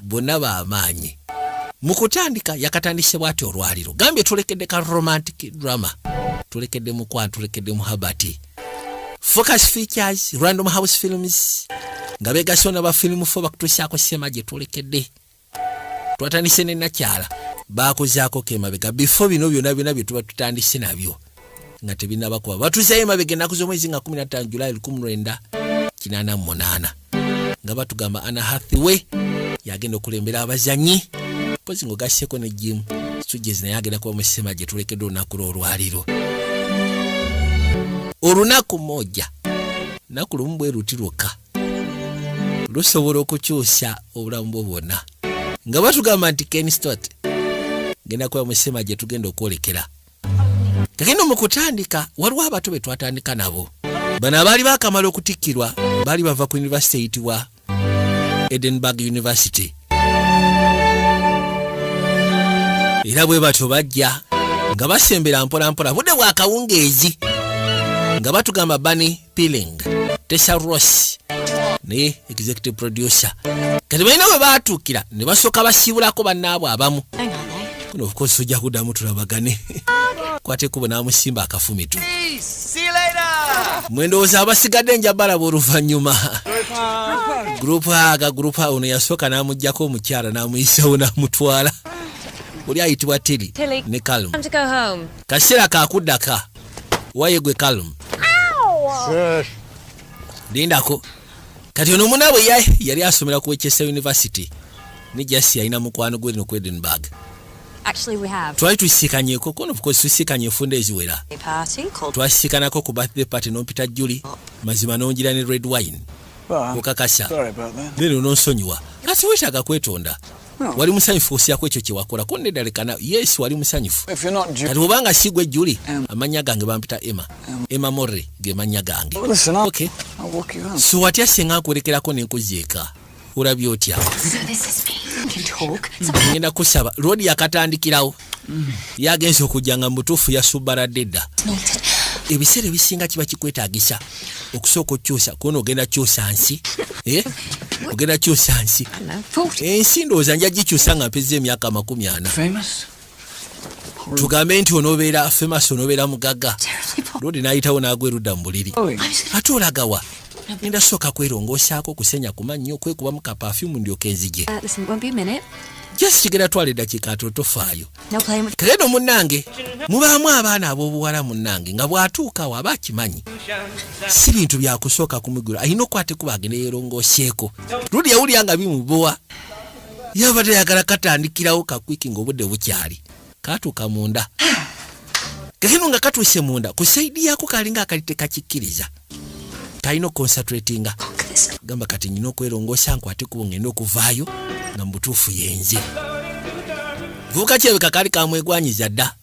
Bonna bamaanyi mu kutandika. Yakatandise bwati olwaliro gambye tulekedde ka romantic drama, tulekedde mukwano, tulekedde muhabati. Focus Features, Random House Films nga begasse na ba Film 4 bakutuusaako sema gye tulekedde. Twatandise ne nakyala bakozaako kemabega bifo bino byonna byonna bye tuba tutandise nabyo nga tebinabakuba. Batuzayo emabega ennaku z'omwezi nga 15 Julayi 1988, nga batugamba Anne Hathaway yagenda okulembera abazanyi, pozi ng'ogasseko ne Jim Sturgess, naye agenda kuba musema gye tulekedde olunaku lw'olwaliro. Olunaku moja, naku lumu bwe luti lwokka lusobola okukyusa obulamu bwo bwonna, nga batugamba nti Ken Stott genda kuba musema gye tugenda okwolekera. Kakino mu kutandika waliwo abato be twatandika nabo. Bano abaali bakamala okutikkirwa baali bava ku yunivasite eyitibwa Edinburgh University, era bwe batyo bajja nga basembera mpolampola budde bwa kawungeezi, nga batugamba Bunny Pilling, Tessa Ross naye executive producer. Kati balina bwe baatuukira ne basooka basiibulako bannaabwe abamu. Kuno of course ojja kuddamu tulabagane. Kwata ekkubo n'amusimba akafumitu. Mwendowooza abasigadde nja balaba oluvannyuma. Group hug, group hug. Ono yasooka n'amugjako omukyala n'amuyisawo n'amutwala. Oli ayitibwa Tilly Tilly. ne Calum. Time to go home. Kaseera kakuddaka waye gwe Calum. Lindako kati ono munaabwe yali asomera ku Winchester University ne jasi yalina mukwano gwe no ku Edinburgh. Actually, we have Twali tusisikanyeko kono, of course tusisikanye enfunda eziwera. a party called Twasikanako ku birthday party nompita Julie, mazima nongira ne red wine. Well, I'm Okakasa? sorry about that. Neno nonsonyiwa kati weetaaga kwetonda. Wali musanyufu osyako ekyo kyewakola ko nedalekana? Yes, wali musanyufu. If you're not Julie, Kati bwobanga si gwe Julie, amannya gange bampita Emma, Emma Morre ge mannya gange. Listen, I'll, Okay. I'll walk you home. So watya singa nkuwerekerako nenkuziika? Olabye otya? So this is me. We can talk. So Ngenda kusaba roodi yakatandikirawo yagenza okujja nga mubutuufu yasubbaladde dda. melted. Ebiseera ebisinga kiba kikwetaagisa okusooka okukyusa kuona ogenda kyusa nsi. Eh? Ogenda kyusa nsi. I don't know, 40. Ensi ndowooza nja gikyusa nga mpeza emyaka 40. Famous? Tugambe nti onoobeera famous, onoobeera mugagga. Terribly poor. Lodi n'ayitawo n'agwa erudda mu buliri. Going. Ate olagawa? Ngenda sooka kwerongoosaako, okusenya ku mannyo, okwekubamu ka perfume, ndyoke nzije. Listen, it won't be a minute. Just kigenda twala eddakiika ntono, tofaayo. No playing with. Kagendo munnange, mubaamu abaana ab'obuwala munnange nga bw'atuukawo aba akimanyi si bintu byakusooka kumugula, alina okwata ekuba agende yeerongooseeko. Luli yawulira nga bimubowa, yaba teyagala katandikirawo kakwiki ng'obudde bukyali. Katuuka munda kakino nga katuuse munda ku side yaako kalinga akali tekakikkiriza, kalina okoncentratinga. Fuck this. Gamba kati nyina okwerongoosa nkwate kubo ngenda okuvaayo nga mu butuufu yenze vubuka. Kirabika kaali kamwegwanyiza dda,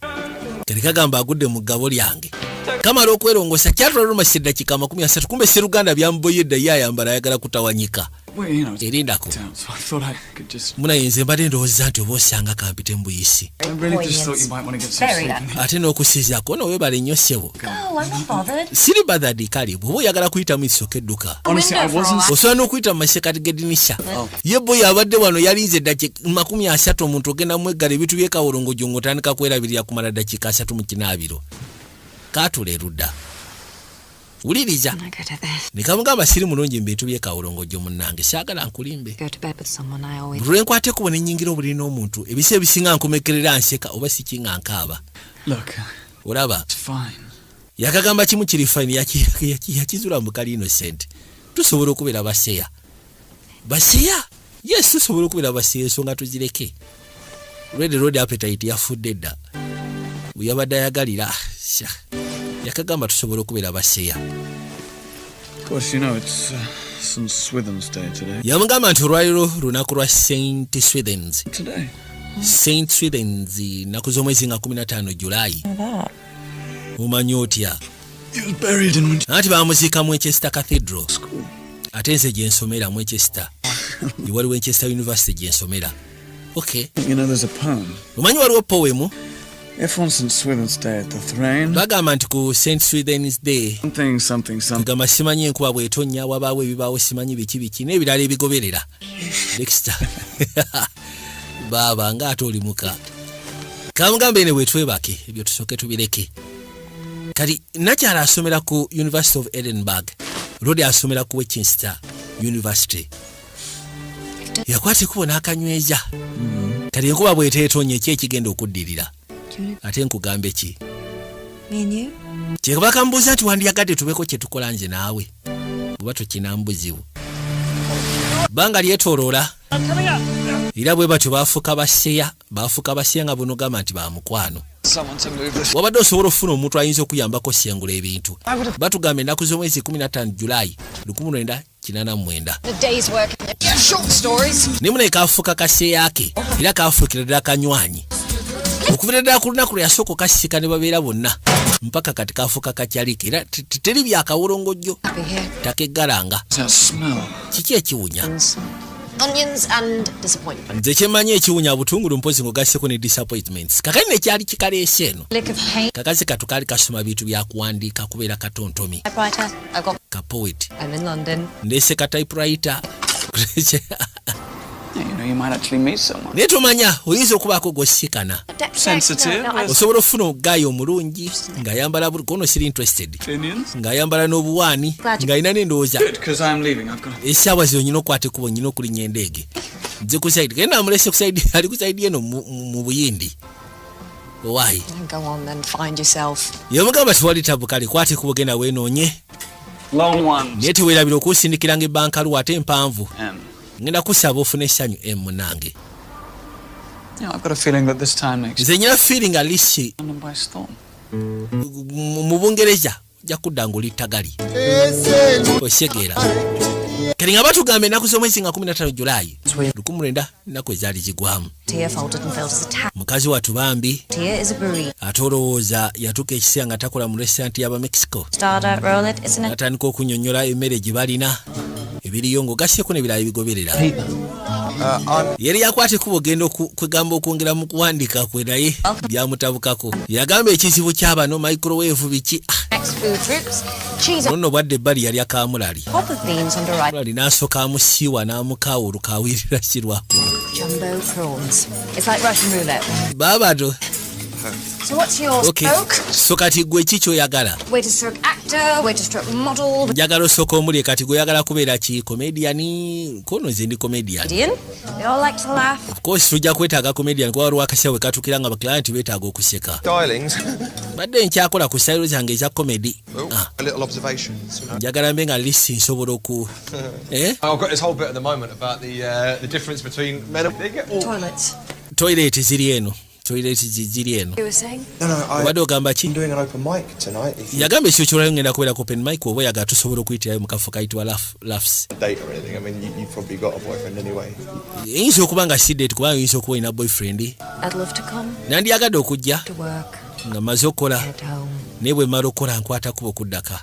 kati kagamba agudde mu ggabo lyange. Kamala okwerongoosa kyatwala lumasi eddakiika 30, kumbe seruganda byamuboyedda, ye ayambala ayagala kutawanyika. Well, it's Erindako. town, so I thought I could just. Munaye nze mbadde ndowooza nti oba osanga kampite mu buyisi. I really just thought you might want to get some Very sleep. that. Ate n'okusizaako noweebale nnyo ssebo. Oh, I'm not bothered. Siri bothered, kale bw'oba oyagala kuyitamu isooka edduka. Honestly, I wasn't. Osobola n'okuyita mu masekati g'eddinisha. Ye boyo abadde wano yalinze eddakiika 30. Omuntu ogenda mweggala ebintu byekawolongojo ng'otandika kwerabirira kumala ddakiika 30 mu kinaabiro. Kaatula erudda, wuliriza. I'm not good at this. Ne kamugamba siri mulungi mu bintu byekawolongojo munnange, saagala nkulimbe. Go to bed with someone, I always. Buli lwenkwata ekkubo ne nnyingira obuliri n'omuntu, ebiseera ebisinga nkomekerera nseka oba siki nga nkaaba. Look, Olaba? it's fine. Yakagamba kimu kiri fine, yakizula mu kali innocent. Tusobola okubeera baseya baseya, yes, tusobola okubeera baseya, ensonga tuzireke. Red road appetite yafudde dda bwe yabadde ayagalira. Sha. Yakagamba tusobola okubeera baseya. Of course, you know it's St. Swithin's Day today. Yamugamba nti olwaliro lunaku lwa St Swithins. Today. St Swithins, nnaku z'omwezi nga 15 Julayi. That. Omanyi otya? He was buried in Winchester Anti bamuziika mu Winchester Cathedral. School. Ate nze gye nsomera mu Winchester, waliwo Winchester University gye nsomera. Okay. You know, there's a poem Omanyi waliwo poem If on St. Swithin's Day at the Thrane, Bagamba nti ku St Swithin's Day, something, something, something. gamba simanyi enkuba bw'etonnya wabaawo ebibaawo, simanyi biki biki n'ebirala ebigoberera. Dexter baaba ng'ate oli muka kamugambe ene bwetwebake, ebyo tusooke tubireke. Kati nakyala asomera ku University of Edinburgh, Rodi asomera ku Westminster University. Yakwata ekkubo n'akanyweza. Kati enkuba bw'eteetonnya, eki ekigenda okuddirira? Ate nkugambe ki? Me and you? Kyekaba kambuuza nti wandyagadde tubeko kye tukola nze naawe, bweba tokinambuzibu bbanga lyetooloola. Era bwe batyo bafuuka baseya, bafuuka baseya nga bunogamba nti bamukwano. Someone to move this. Wabadde osobola okufuna omuntu ayinza okuyambako sengula ebintu. Batugamba ennaku z'omwezi 15 Julayi 1989. The day's work. Yeah, short stories. Naye munaye kafuuka kaseya ke era kafuukira ddala kanywanyi okuvira ddala ku lunaku lwe yasooka okasika ne babeera bonna mpaka kati kafuuka kakyalike era teri byakawolongojjo. Happy here. Takeggalanga. That smell. Kiki ekiwunya? Onions and disappointment. Nze kyemmanyi ekiwunya butungulu, mpozi ng'ogasseko ne disappointments. Kakali nekyali kikaleese eno. Lick of paint. Kakazi katu kaali kasoma bintu byakuwandiika kubeera katontomi. Typewriter. I've got. Ka poet. I'm in London. Ndeese ka typewriter. Yeah, you might actually meet someone. Naye tomanya, oyinza okubaako gwosikana. Sensitive. No, I Osobola okufuna oguy omulungi ng'ayambala kono siri interested. Opinions. Ng'ayambala n'obuwaani, ng'alina n'endowooza. Good, because I'm leaving. I've got. Essaawa zino nyina okwata ekkubo, nyina okulinnya endeege nze ku side. Genda amulese ku side, ali ku side eno mu Buyindi owaayi. Go on then, find yourself. Yamugamba tiwali tabu, kale kwata ekkubo, genda weenoonye. Long ones. Naye teweerabira okunsindikiranga ebbankaluwa ate empanvu. M. Ngenda kusaba ofune essanyu emunange. Yeah, I've got a feeling that this time next Nze nyina feeling at least London by storm. Mu Bungereza ojja kudda ng'oli ttagali, osegeera. Kati nga batugamba ennaku z'omwezi nga 15 Julayi 19, ennaku ezaali zigwamu. Tia folded and filled as a tap. Mukazi wattu bambi. Tia is a burrito. Ate olowooza yatuuka ekiseera nga takola mu restaurant y'Abamexico. Starter, roll it. Isn't it? Natandika okunyonnyola emmere gye balina ebiriyo ng'ogasseko n'ebirala ebigoberera. Yeri yakwata ekkubo ogenda kwegamba okwongera mu kuwandiika kwe, naye byamutabukako. Yagamba ekizibu kyabano microwave biki. Ah, Next food groups. Cheese nonno bwadde ebbali yalya kamulali. Top of beans under rice. Mulali n'asooka amusiiwa n'amukaawa olukawirira kirwako. Jumbo prawns. It's like Russian roulette. Baabano. So what's your Okay. stroke? So kati gwe ki kyoyagala? Way to stroke actor, way to stroke model. Njagala osooka omulye. Kati gwe oyagala kubeera ki? Comedian? Kono nze ndi comedian. Comedian. They all like to laugh. Of course tujja kwetaaga comedian kuba waliwo akaseera we katuukira nga baclient beetaaga okuseka. Stylings. Badde nkyakola ku style zange eza comedy. Oh, Ah, a little observation. Njagala mbe nga lisi nsobola oku eh? I've got this whole bit at the moment about the difference between men and they get all. Toilets. Toilet ziri eno, toilet ziri eno. You were saying? No, I, Obadde ogamba ki? I'm doing an open mic tonight. If you Yagamba ekyo kyolwayo ngenda kubeera ku open mic, oba oyagala tusobola okuyitirayo mu kafo kayitibwa Laughs. Date or anything. I mean, you've probably got a boyfriend anyway. Eyinza okuba nga si date kubanga oyinza okuba olina boyfriend. I'd love to come Nandyagadde okujja to work. Nga mmaze okukola. Head home. Naye bwe mmala okukola nkwata kuba okuddaka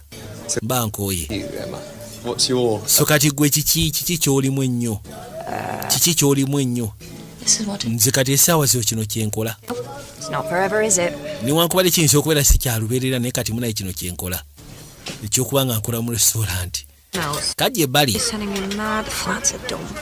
mba nkooye. You, Emma. What's your? So kati gwe kiki, kiki ky'olimu ennyo, kiki ky'olimu ennyo? This is what Nze kati essaawa zino kino kyenkola. It's not forever, is it? Newankubadde kiyinza okubeera si kyalubeerera, naye kati munaye kino kyenkola ekyokuba nga nkola mu restaurant. Smells. Kajja ebbali. It's sending me mad. The flat's a dump.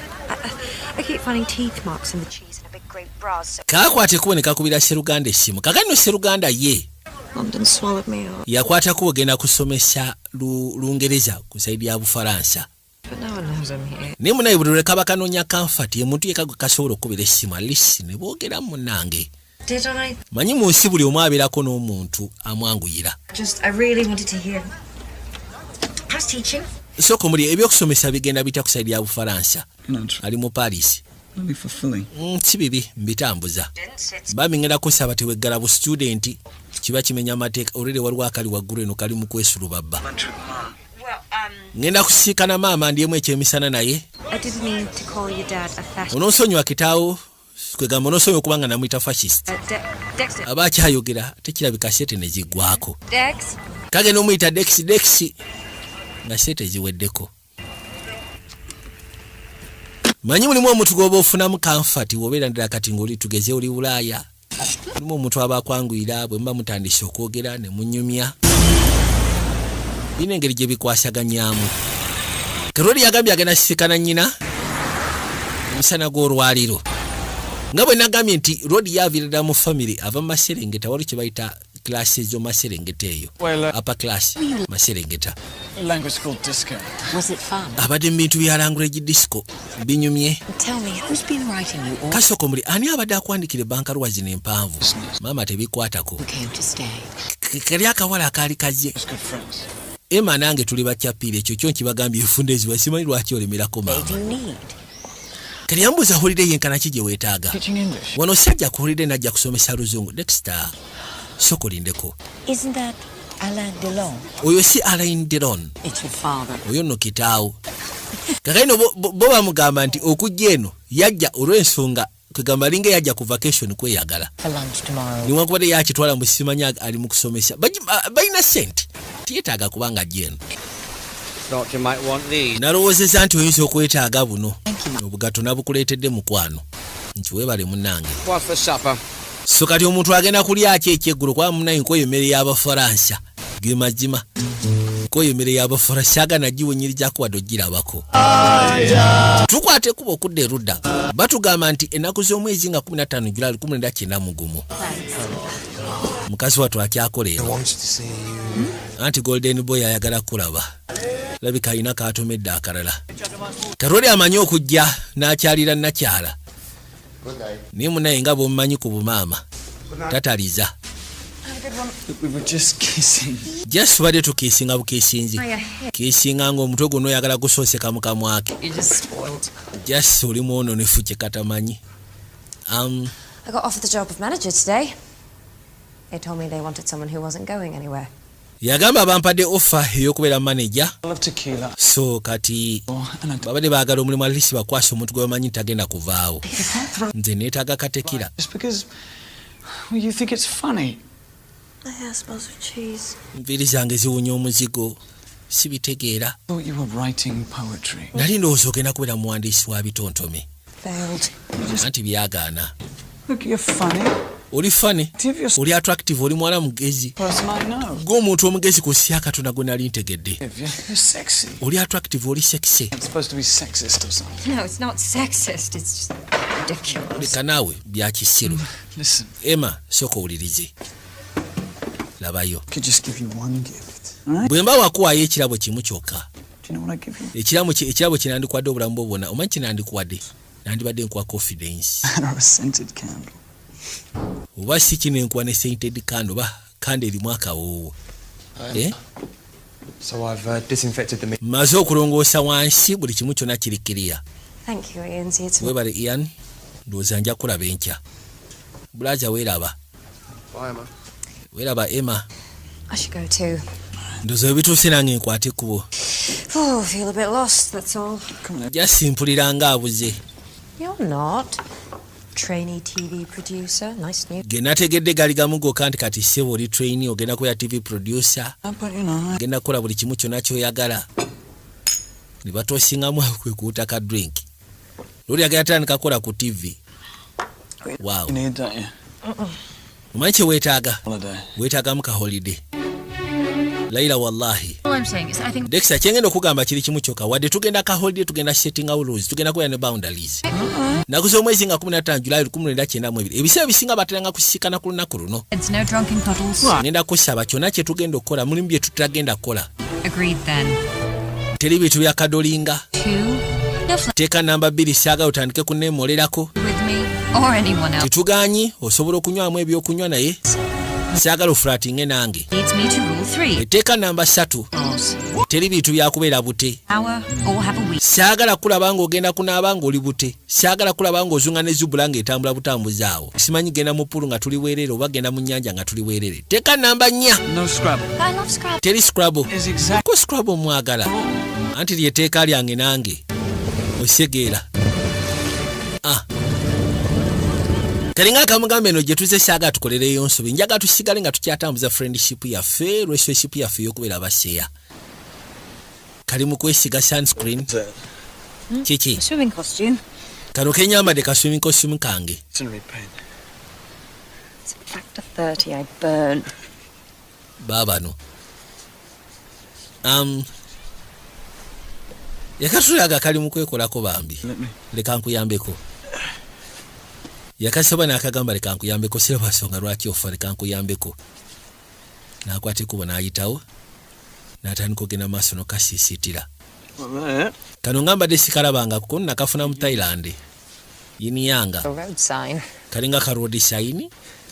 I keep finding teeth marks in the cheese and a big grey bra. So Kakwata ekkubo ne kakubira Seruganda essimu. Kakati no Seruganda ye London swallowed me up. yakwata kubo genda kusomesa Lungereza ku side ya Bufalansa. But no one knows I'm here. Naye munaye buli lwe kaba kanoonya comfort, ye muntu yekka gwe kasobola okukubira essimu alisi ne boogera munange. Did I? Manyi mu nsi buli omu abeerako n'omuntu amwanguyira. Just, I really wanted to hear. How's teaching? Sooka omuli ebyokusomesa bigenda bitya ku side ya Bufalansa? You know, it's Ali mu Paris. really fulfilling. Si bibi, mbitambuza. Students, it's Bambi ngenda kusaba teweggala bu student, kiba kimenya amateeka. Olwere waliwo akali waggulu eno kali mu kwesulubabba. Lunch with Mum. Well, Ngenda kusiikana maama ndyemu ekyemisana naye. I didn't mean to call your dad a fascist. Onoonsonyiwa kitaawo, kwegamba onoosonyiwa okuba nga namuyita fascist. Dexter. Aba akyayogera tekirabika sente ne ziggwako. Dex. Kagenda omuyita Dex, Dex, nga sente ziweddeko. Manyi mulimu omuntu gwoba ofunamu comfort wobeera ddala kati ngaoli tugeze oli Bulaaya. Mulimu omuntu aba akwanguyira bwe muba mutandise okwogera ne munyumya, birina engeri gye bikwasaganyaamu. Keroli yagambye agenda sisikana nnyina omusana gw'olwaliro, nga bwe nagambye nti Rodi yaviira ddala mu famire ava mu maserengeta, waliwo kye bayita class z'omaserengeta eyo. Well, upper class maserengeta. Language school disco. Was it fun? Abadde mu bintu bya language disco, binyumye. Tell me, who's been writing you all Kasoko muli ani abadde akuwandikira ebbankaluwa zino empanvu? Maama, tebikwatako. who came to stay? Kali akawala akaali kazze. Just good friends. Ema nange tuli bakyapiira, ekyo kyo nkibagambye enfunda eziba simanyi lwaki olemerako maama. Do you need? Kati yambuuza holiday yenkana ki gye weetaaga. Teaching English. Wano sajja ku holiday najja kusomesa luzungu. Dexter, sokolindeko. Isn't that Alain Delon? Oyo si Alain Delon? It's your father. Oyo nno kitaawo. Kakati no bo bamugamba nti okujja eno yajja olw'ensonga kwegamba linga yajja ku vacation kweyagala. For lunch tomorrow. Niwankubadde yakitwala mu simanyi ali mu kusomesa. Balina sente, tiyetaaga kubanga ajja eno. Thought you might want these. Nalowoozezza nti oyinza okwetaaga buno. Thank you, Mum. Obugatto nabukuleetedde, mukwano, nti weebale munnange. What for supper? So kati omuntu agenda kulya ki ekyeggulo? Kuba munaye nkoyo emmere y'Abafaransa, ge mazima, nkoyo emmere y'Abafaransa agana giwenyirizaku wadde ogirabako. Tukwata ekkubo okudda erudda. Batugamba nti ennaku z'omwezi nga 15 Julayi 1991, mukazi wattu akyakola eno. Wanted to see you. Anti golden boy ayagala kulaba, labika alina katomedde akalala. Karoli amanyi okujja n'akyalira nakyala, naye munaye nga bwomumanyi ku bumaama tataliza. We were just kissing. Just tubadde tukiisinga bukiisinzi kiisinga nga omutwe gwonna oyagala gusooseka mu kamwake. You're just spoiled. Just oli mwononefu kye katamanyi. I got offered the job of manager today. They told me they wanted someone who wasn't going anywhere. Yagamba bampadde offer ey'okubeera manager. I love tequila. So kati And I babadde baagala omulimu at least bakwasa omuntu gwe bamanyi ntagenda kuvaawo. Nze neetaaga katekira. Just because, well, you think it's funny. My hair smells of cheese. Nviiri zange ziwunya omuzigo, sibitegeera. Thought you were writing poetry. Nali ndowooza ogenda kubeera muwandiisi wa bitontome. Failed. Anti byagaana. Look, you're funny. Oli funny. Give your Oli attractive, oli muwala mugezi. person I know. Gwe omuntu omugezi ku si Katonda gwe nali ntegedde. You're sexy. Oli attractive, oli sexy. It's supposed to be sexist or something. No, it's not sexist. It's just ridiculous. Leka naawe, bya kisiru. Listen, Emma, sooka owulirize, labayo. I could just give you one gift. All right? Bwe mba wakuwaayo ekirabo kimu kyokka. Do you know what I give you? Ekirabo kye nandikuwadde obulamu bwo bwonna, omanyi kye nandikuwadde? Nandibadde nkuwa confidence. Or a scented candle. Oba si kino, enkuwa ne scented candle oba candle erimu akawoowo. Eh? So I've disinfected the meat. Mmaze okulongoosa wansi, buli kimu kyonna kiri clear. Thank you, Ian. See you tomorrow. Weebale Ian, ndowooza nja kulaba enkya. Bulaja, weeraba. Bye, Emma. Weeraba Emma. I should go too. Ndowooza we bituuse nange nkwate ekkubo. Oh, I feel a bit lost, that's all. Come on. Just mpulira nga abuze. You're not. Trainee TV producer. Nice new. Ge nategedde gali gamu gokka nti kati ssebo oli trainee, ogenda kubeera TV producer. But you know, I Ogenda kukola buli kimu kyonna kyoyagala. Ne batosingamu kwe kuwuta ka drink. Luli agenda tandika kukola ku TV. Wow. you need, don't you? Omanyi kye weetaaga? Holiday. Weetaagamu ka holiday, Laila, wallahi. All I'm saying is I think Dexter, kyengenda okugamba kiri kimu kyokka, wadde tugenda ka holiday, tugenda setting out rules, tugenda kubeera ne boundaries. Naku z'omwezi nga 15 Julayi 1992, ebiseera bisinga bateranga kusisikana ku lunaku luno. it's no drunken cuddles. Ngenda kusaba kyonna kye tugenda okukola mulimu bye tutagenda kukola. Agreed then. Teri bintu bya cuddlinga. Two, no flirt Teeka namba 2, saagala otandike kuneemolerako. with me or anyone else. Tetugaanyi, osobola okunywamu ebyokunywa, naye saagala oflirtinge nange. Leads me to rule three. Etteeka namba 3. Laws. Teri bintu byakubeera bute. Hour or have a week. Saagala kulaba ng'ogenda kunaaba ng'oli bute, saagala kulaba ng'ozunga ne zubula ng'etambula butambuzi awo, simanyi genda mu pool nga tuli bwerere oba genda mu nnyanja nga tuli bwerere. Teeka namba 4. No Scrabble. I love Scrabble. Teri Scrabble. Is exactly Ko Scrabble mwagala, anti lyeteeka lyange nange osegeera. Ah. Kalinga akamugamba eno gye tuze saagala tukolereyo nsobi, njagala tusigale nga tukyatambuza friendship yaffe, relationship yaffe ey'okubeera abaseya. Kali mu kwesiga sunscreen kiki. A swimming costume. Kano kenyambadde ka swimming costume kange. masonry paint. It's a factor 30, I burn. Baabano yakatulaga kali mu kwekolako bambi. Let me. Leka nkuyambeko. Yakasaba n'akagamba, leka nkuyambeko, siraba nsonga lwaki ofa, leka nkuyambeko. N'akwata ekkubo n'ayitawo n'atandika ogenda maaso n'okasiisiitira. Like that. Kano nga mbadde sikalabangako, nakafuna mu Thailand yiniyanga. A road sign. Kalinga ka road sign.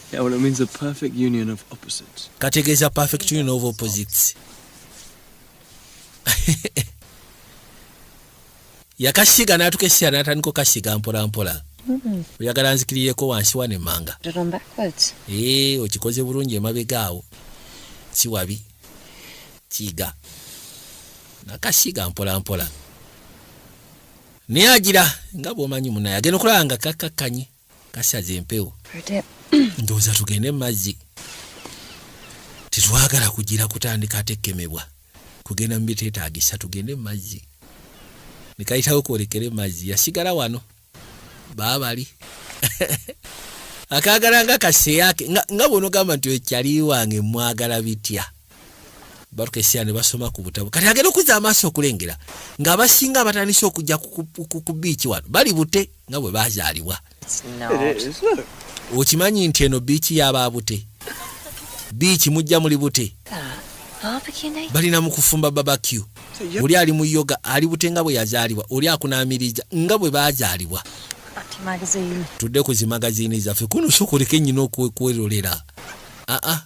Yeah, well, it means the perfect union of opposites. Kategeeza perfect union of opposites. Yakasiga n'atuka essira n'atandika okasiga mpola mpola. Oyagala nzikirireko wansi wano emmanga? Put it on backwards. Ee, okikoze bulungi emabega awo, si wabi. Kiiga nakasiga mpola mpola, naye agira nga bw'omanyi munaye agenda okulaba nga kakkakkanye kasaza empewo. For a dip. Ndowooza tugende mu mazzi, tetwagala kugira kutandika ate ekkemebwa kugenda mu biteetaagisa, tugende mu mazzi. Nekayitawo kwolekere mazzi, yasigala wano baabali akaagala nga kaseeyake nga bw'onogamba nti ekyali wange mwagala bitya. Batuka essira ne basoma ku butabo. Kati agenda okuzza amaaso okulengera ng'abasinga abatandise okujja ku beach wano bali bute nga bwe bazaalibwa. It's not. It is. Look. Okimanyi nti eno beach y'abaabute, beach mujja muli bute. Barbecue Nation. Balina mu kufumba barbecue, oli ali mu yoga, ali bute nga bwe yazaalibwa, oli akunaamiriza nga bwe baazaalibwa. Back to your magazine. Tudde ku zimagazini zaffe kuno, sokoleka ennyina okwerolera aa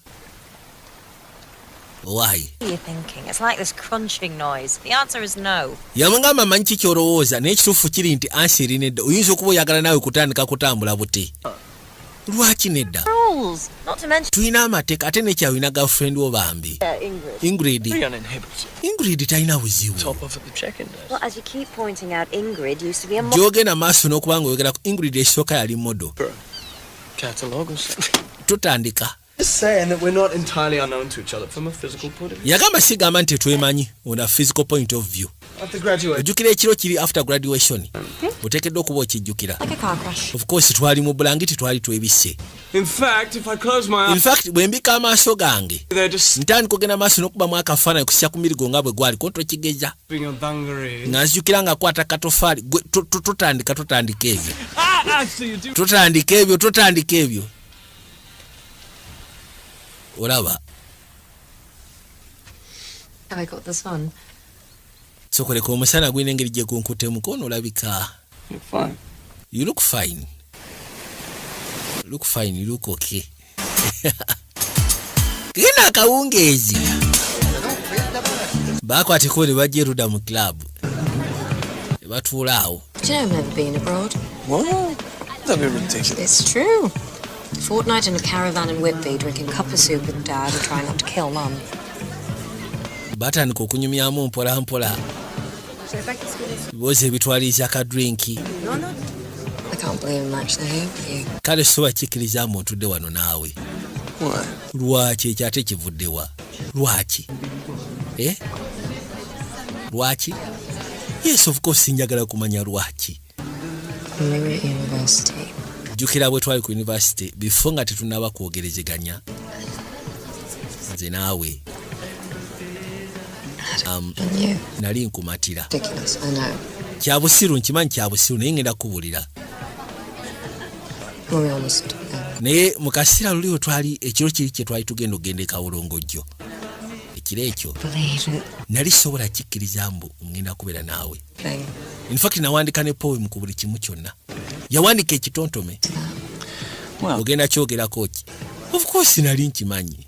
owaayi. What are you thinking? It's like this crunching noise. The answer is no. Yamugamba, manyi ki kyolowooza, naye ekituufu kiri nti answer eri nedda. Oyinza okuba oyagala naawe kutandika kutambula buti, lwaki nedda? Rules. Not to mention Tulina amateeka, ate nekyawina girlfriend wo bambi. Ingrid. Ingrid. Very uninhibited. Ingrid talina buzibu. Top off at the check-in desk. Well, as you keep pointing out, Ingrid used to be a model. Gyogenda maaso n'okuba nga oyogera ku Ingrid, esooka yali model. Catalogue or something. Tutandika. Just saying that we're not entirely unknown to each other from a physical point of view. Yagamba sigamba nti tetwemanyi on a physical point of view. After graduation, Ojjukira ekiro kiri after graduation, oteekeddwa okuba okijjukira. Like a car crash. Of course twali mu bulangiti, twali twebisse. In fact, if I close my In eyes, fact bwe mbika amaaso gange, they're just ntandika ogenda maaso n'okubamu akafaananyi kusya ku mirigo nga bwe gwali kontokigeza. being a dungaree. Nga nzijukira nga akwata katofaali. Gwe, totandika, totandika ebyo. Ah, ah, so you do. Totandika ebyo, totandika ebyo. Olaba. Have I got this one? Sokoleka omusana gulina engeri gye gunkutemuko olabika. You're fine. You look fine, look fine, you look okay. Genda akawungeezi bakwateko ne bajja erudda mu club ne batuula awo. Do you know I've never been abroad? What? That'd be ridiculous. It's true. Fortnight in a caravan in Whitby, drinking cup of soup with Dad and trying not to kill Mum. Batandika okunyumyamu mpola mpola boozi ebitwaliriza ka drink. I can't believe I'm actually here with you. Kale soba kikkiriza mu ntudde wano naawe. Why? Lwaki ekyo ate kivuddewa? Lwaki? Eh? Lwaki? Yes, of course njagala kumanya lwaki. When we were at university, Jjukira bwe twali ku university before nga tetunaba kwogerezeganya nze naawe. And you. Nali nkumatira. Ridiculous, I know. Kya busiru, nkimanyi kya busiru, naye ngenda kubuulira. When we almost Naye mu kaseera luli we twali ekiro kiri kye twali tugenda okugenda e Kawolongojjo ekiro ekyo, believe it nali sobola kikkiriza mbu ngenda kubeera naawe. Thing. In fact nawandika ne poem ku buli kimu kyonna, yawandika ekitontome. Well, Ogenda kyogerako ki? Of course nali nkimanyi,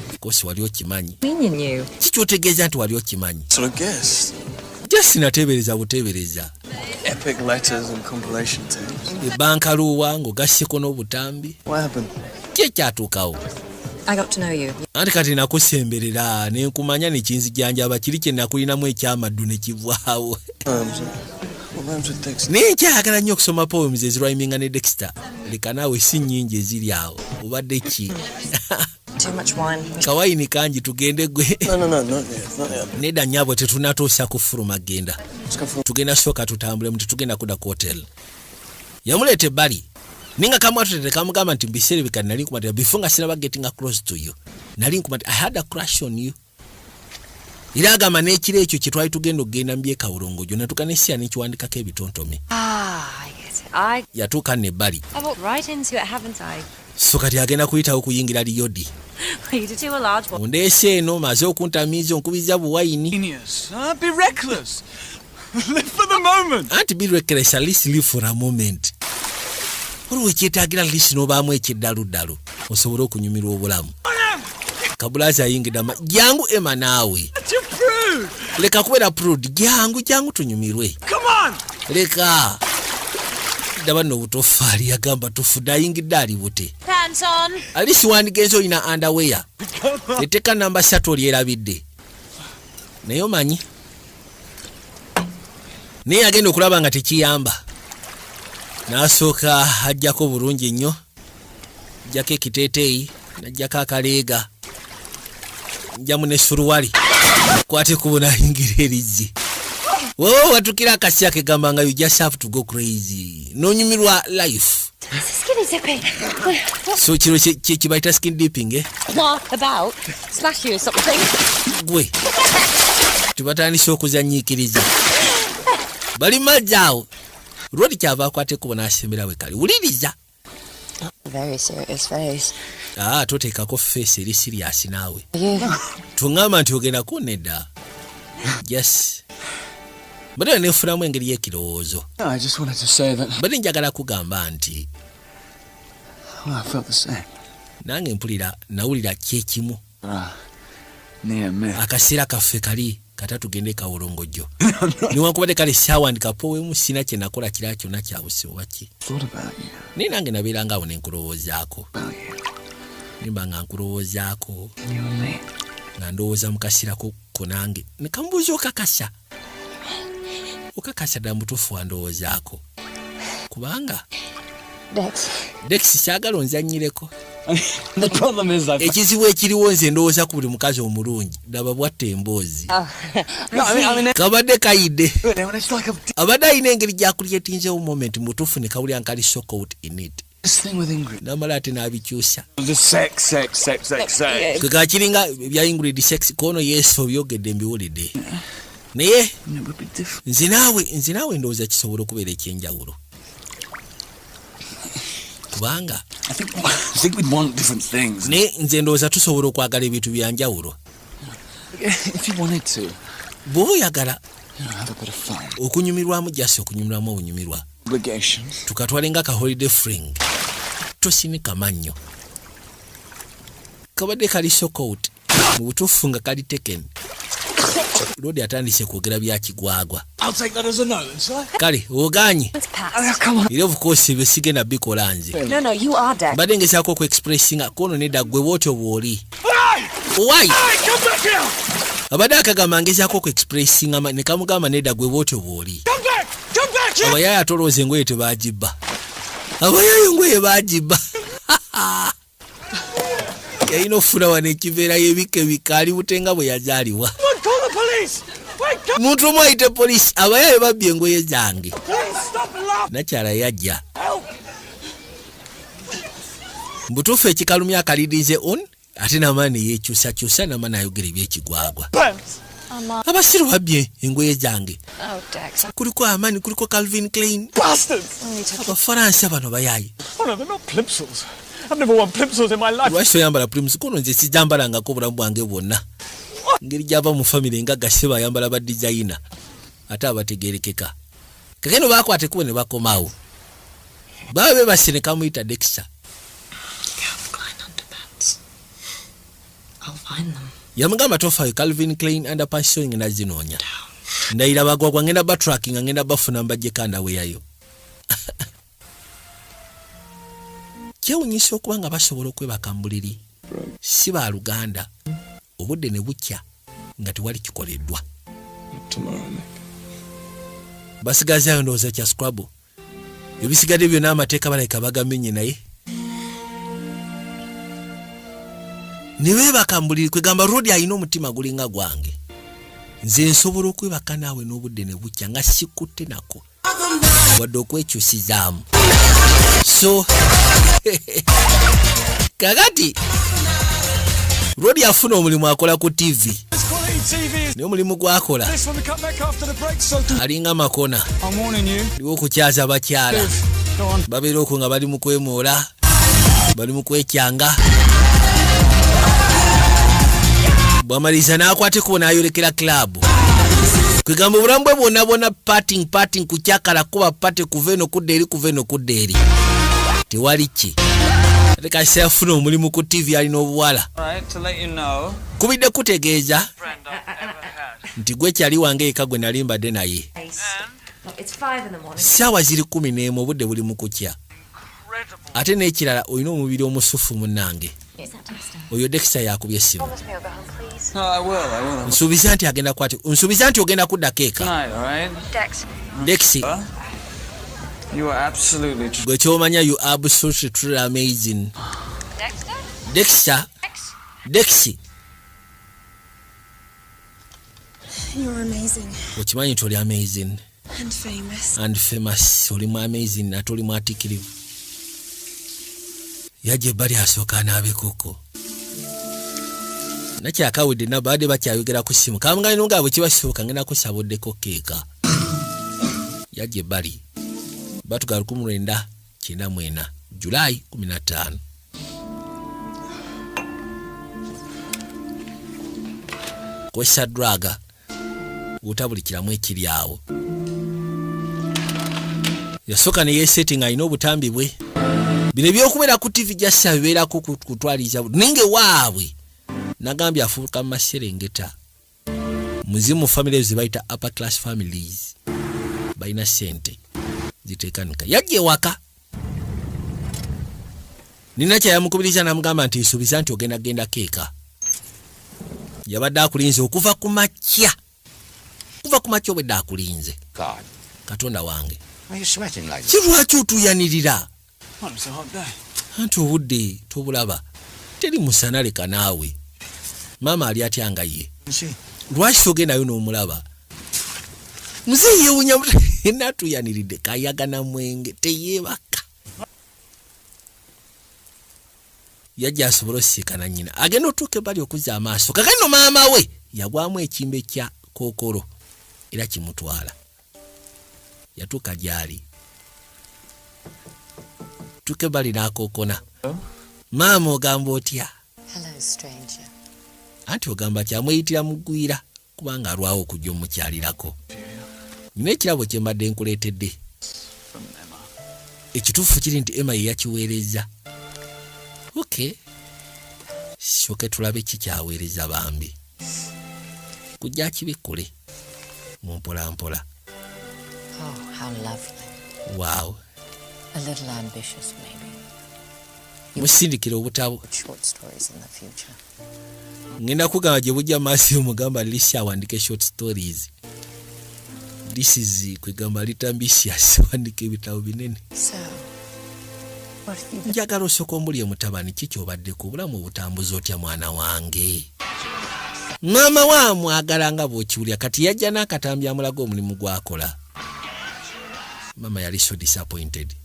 of course wali okimanyi. Mean you knew. Kikyotegeeza nti wali okimanyi? Sort of guessed. Just nateebereza buteebereza. Epic letters and compilation tapes. Ebbankaluwa ng'ogasseko n'obutambi. What happened? Ki ekyatuukawo? I got to know you. Anti kati nakusemberera nenkumanya nekinzijanjaba kiri kye nakulinamu ekyamaddu ne kivaawo. Rhymes. What rhymes with Dexter? Naye nkyayagala nnyo okusoma poems ezirhyminga ne Dexter. Leka naawe, si nnyingi eziri awo, obadde ki? Too much wine. Kawayini kangi, tugende gwe. No, not yet. Not yet. Nedda nnyabo, tetunatuusa kufuluma, genda. Let's go for Tugenda sooka tutambulemu, tetugenda kudda ku hotel. Yamuleeta ebbali Naye nga kamwatutete kamugamba nti mubiseera ebika nali nkumatira before nga sinaba getting close to you, nali nkumatira, I had a crush on you. Era agamba n'ekiro ekyo kye twali tugenda okugenda mu byekawulongojo, natuka nesiya nekiwandikako ebitontome. Ah, I get it. I Yatuuka nno ebbali. I walked right into it, haven't I? So kati agenda kuyitawo kuyingira liyodi. You did do a large one. Ondeese eno, maze okuntamiiza, onkubiza buwayini. Genius. Huh? Be reckless. Live for the moment. Anti be reckless, at least live for a moment. Waliwo ekyetaagira at least n'obaamu ekyeddaludalu osobole okunyumirwa obulamu. Kabulazi ayingidde ama jangu ema naawe. You prude. Leka kubeera prude, jangu, jangu tunyumirwe. Come on. Leka ddaba nno obutofaali. Yagamba tufudde, ayingidde ali bute. Pants on. At least wandigenze olina underwear. Etteeka namba 3 olyerabidde, naye omanyi naye agenda okulaba nga tekiyamba, n'asooka ajjako bulungi nnyo, ajjako ekiteeteeyi, n'ajjako akaleega, njamu ne suruwali, kwate kubo n'ayingira erizzi. Wewe watukira akasi kegamba nga you just have to go crazy n'onyumirwa life. Skinny dipping. So kino kibayita skin dipping, eh? What about? Smash you or something? Gwe tebatandise okuzanyiikiriza, bali mazzi awo. Lwoli kyava akwata ekkubo n'asembera we kali. Wuliriza. Very serious face. Aa, toteekako face eri serious naawe. You. Tuŋŋamba nti ogenda kunedda. Yes, mbadde nefunamu engeri y'ekirowoozo. I just wanted to say that Mbadde njagala kugamba nti well, I felt the same. Nange mpulira, nawulira kyekimu. Near miss. Akaseera kaffe kali kata tugende kawolongojjo, newankubadde kale saawandika poem, sina kye nakola kirala kyonna kyabusi oba ki. Thought about you. Naye nange nabeeranga awo nenkulowoozaako. About you. Nimba nga nkulowoozaako. You and me. Nga ndowooza mu kaseerako ko nange nekamubuuza, okakasa, okakasa ddala mutuufu wandowoozaako? Kubanga Dex. Dex, kyagala onzannyireko. The problem is I've. Ekizibu ekiriwo, nze ndowooza ku buli mukazi omulungi. Laba bwatta emboozi. Oh. No, I mean, Kabadde kayidde. it's like I've Abadde alina engeri gyakulyetinzewo moment mutuufu ne kawulira nkali so caught in it. This thing with Ingrid. Namala ate n'abikyusa. The sex, sex, sex, sex, sex. Kwe kakiringa bya Ingrid, sex kono. Yesu, obyogedde, mbiwulidde, naye It would be different. nze naawe ndowooza kisobola okubeera ekyenjawulo kubanga I think we'd want different things. Naye nze ndowooza tusobola okwagala ebintu byanjawulo. If you wanted to, Bw'oba oyagala have a bit of fun. okunyumirwamu, just okunyumirwamu obunyumirwa. Obligations. Tukatwale nga ka holiday fling, tosinika mannyo. Kabadde kali so caught mu butuufu nga kali taken. Lodi atandise kwogera byakigwagwa. I'll take that as a no, then, shall I? Kale oganye. Let's pass. Oh, come on. Era of course ebyo sigenda bikola nze. No, you are Dex. Mbadde ngezaako okuexpressinga kono. Nedda, gwe bwotyo bw'oli. Why? Come back here! Abadde akagamba ngezaako okuexpressinga ne kamugamba nedda, gwe bwotyo bw'oli. Come back! Come back here! Abayaaye atolooza engoye tebagibba, abayaaye engoye bagibba. Yalina okufuna wano ekiveera yebikebika ali butenga bwe yazaalibwa. Someone call the police! Wait, come! Muntu omu ayite poliisi, abayaaye babbye engoye zange. Please stop laughing! Nakyala yajja. Help! Mbutuufu ekikalumya akalidinze on ate namala neyekyusakyusa, namala nayogera ebyekigwagwa. Pants! Abasiru babbye engoye zange. Oh, Dex. Kuliko Armani, kuliko Calvin Klein. Bastards! Abafalansa bano bayaaye. Oh no, they're not plimsolls. I've never worn plimsolls in my life. Lwaki toyambala plimsolls? Kono nze sijambalangako obulamu bwange bwonna. Ngeri gyava mu famire nga gase bayambala ba designer ate abategerekeka. Kakeno bakwata ekkubo ne bakomaawo, baba bebase ne kamuyita Dexter. Calvin Klein underpants. I'll find them. Yamugamba tofaayo, Calvin Klein underpants ngenda zinoonya, ndayira bagwagwa, ngenda batrackinga, ngenda bafuna mbajjeko underwear. Kyewunyisa okuba nga basobola okwebaka mu buliri si baluganda, obudde ne bukya nga tewali kikoleddwa. Tomorrow, Nick. Basigazayo ndowooza kya scrabble, ebisigadde byonna amateeka balabika bagamenye, naye ne beebaka mu buliri. Kwegamba Rodi alina omutima gulinga gwange, nze nsobola okwebaka naawe n'obudde ne bukya nga sikutte nako wadde okwekyusizaamu. So kakati Rodi afuna omulimu, akola ku TV, naye omulimu gwakola alinga makona liwo okukyaza abakyala. Babeera okwo nga bali mu kwemoola, bali mu kwekyanga. Bwamaliriza n'akwata ekkubo n'ayolekera club. Kwegamba obulamu bwe bwonna bwonna partying, partying, kukyakala, kuba party, kuva eno kudda eri, kuva eno kudda eri, tewali ki. Ate kasi afuna omulimu ku TV, alina obuwala. Kubidde kutegeeza nti gwe kyali wange eka gwe nali mbadde naye. It's 5 in the morning. Saawa ziri 11, obudde buli mu kukya. Ate n'ekirala, olina omubiri omusufu, munnange. Oyo Dexter yakubye essimu. Promise me you'll go home, please. No, I will, I will. Nsuubiza nti agenda kwati, nsuubiza nti ogenda kuddako eka. Tonight, all right? Dex, Dex. You are absolutely Gwe kyomanya, you absolutely truly amazing. Dexter? Dexter. Dex? Dex. You're amazing Okimanyi nti oli amazing and famous. and famous. Oli mu amazing ate oli mwatikirivu. Yajja ebbali, asooka anaabekoko nakyakawedde, nabadde bakyayogera ku ssimu. Kamugalino nga bwe kiba kisoboka, ngenda kusabuddeko keeka. Yajja ebbali, batuga 1994, Julayi 15. Kozesa drug, wuta buli kiramu ekiri awo. Yasooka ne yeeseti nga alina obutambi bwe. Bino ebyokubeera ku TV jassa bibeerako kutwaliza ninge waabwe. Nagambye afuuka mu maserengeta muzimu family ze bayita upper class families, balina sente ziteekanika. Yajja ewaka, nina kyayamukubiriza namugamba nti nsuubiza nti ogenda genda keeka. Yabadde akulinze okuva ku makya, kuva ku makya obwedde akulinze. God. Katonda wange. Why are you sweating like Ki lwaki otuyanirira? Well, it's a hot day. Anti obudde tobulaba, teri musana. Leka naawe. Maama ali atya nga ye? See? Lwaki togendayo n'omulaba? Muzeeyi yewunya, natuyaniridde kayaga na mwenge, teyeebaka. Yajja asobole osisinkana nnyina. Agenda otuuka ebbali okuzza amaaso, kakati no maama we yagwamu ekimbe kya kookolo era kimutwala. Yatuuka gy'ali, tuuka ebbali n'akookona. Maama, ogamba otya? Hello, stranger. Anti ogamba kyamweyitira mugwira kubanga alwawo okujja omukyalirako. Nina ekirabo kye mbadde nkuleetedde. Ekituufu kiri nti Emma ye yakiweereza. Ok, sooke tulabe kikyaweereza. Bambi kujja akibikkule mu mpolampola. Oh, how lovely. Waawo. A little ambitious, maybe. Musindikira obutabo. Short stories in the future. Ngenda kugamba gye bujja maaso, yomugamba lisi awandike short stories. This is kwegamba little ambitious, wandika ebitabo binene. So, what have you been Njagala osooka ombulye, mutabani, ki kyobaddeko? Obulamu obutambuza otya, mwana wange? Maama we amwagala nga bw'okiwulira. Kati yajja n'akatambi amulaga omulimu gwakola. Maama yali so disappointed.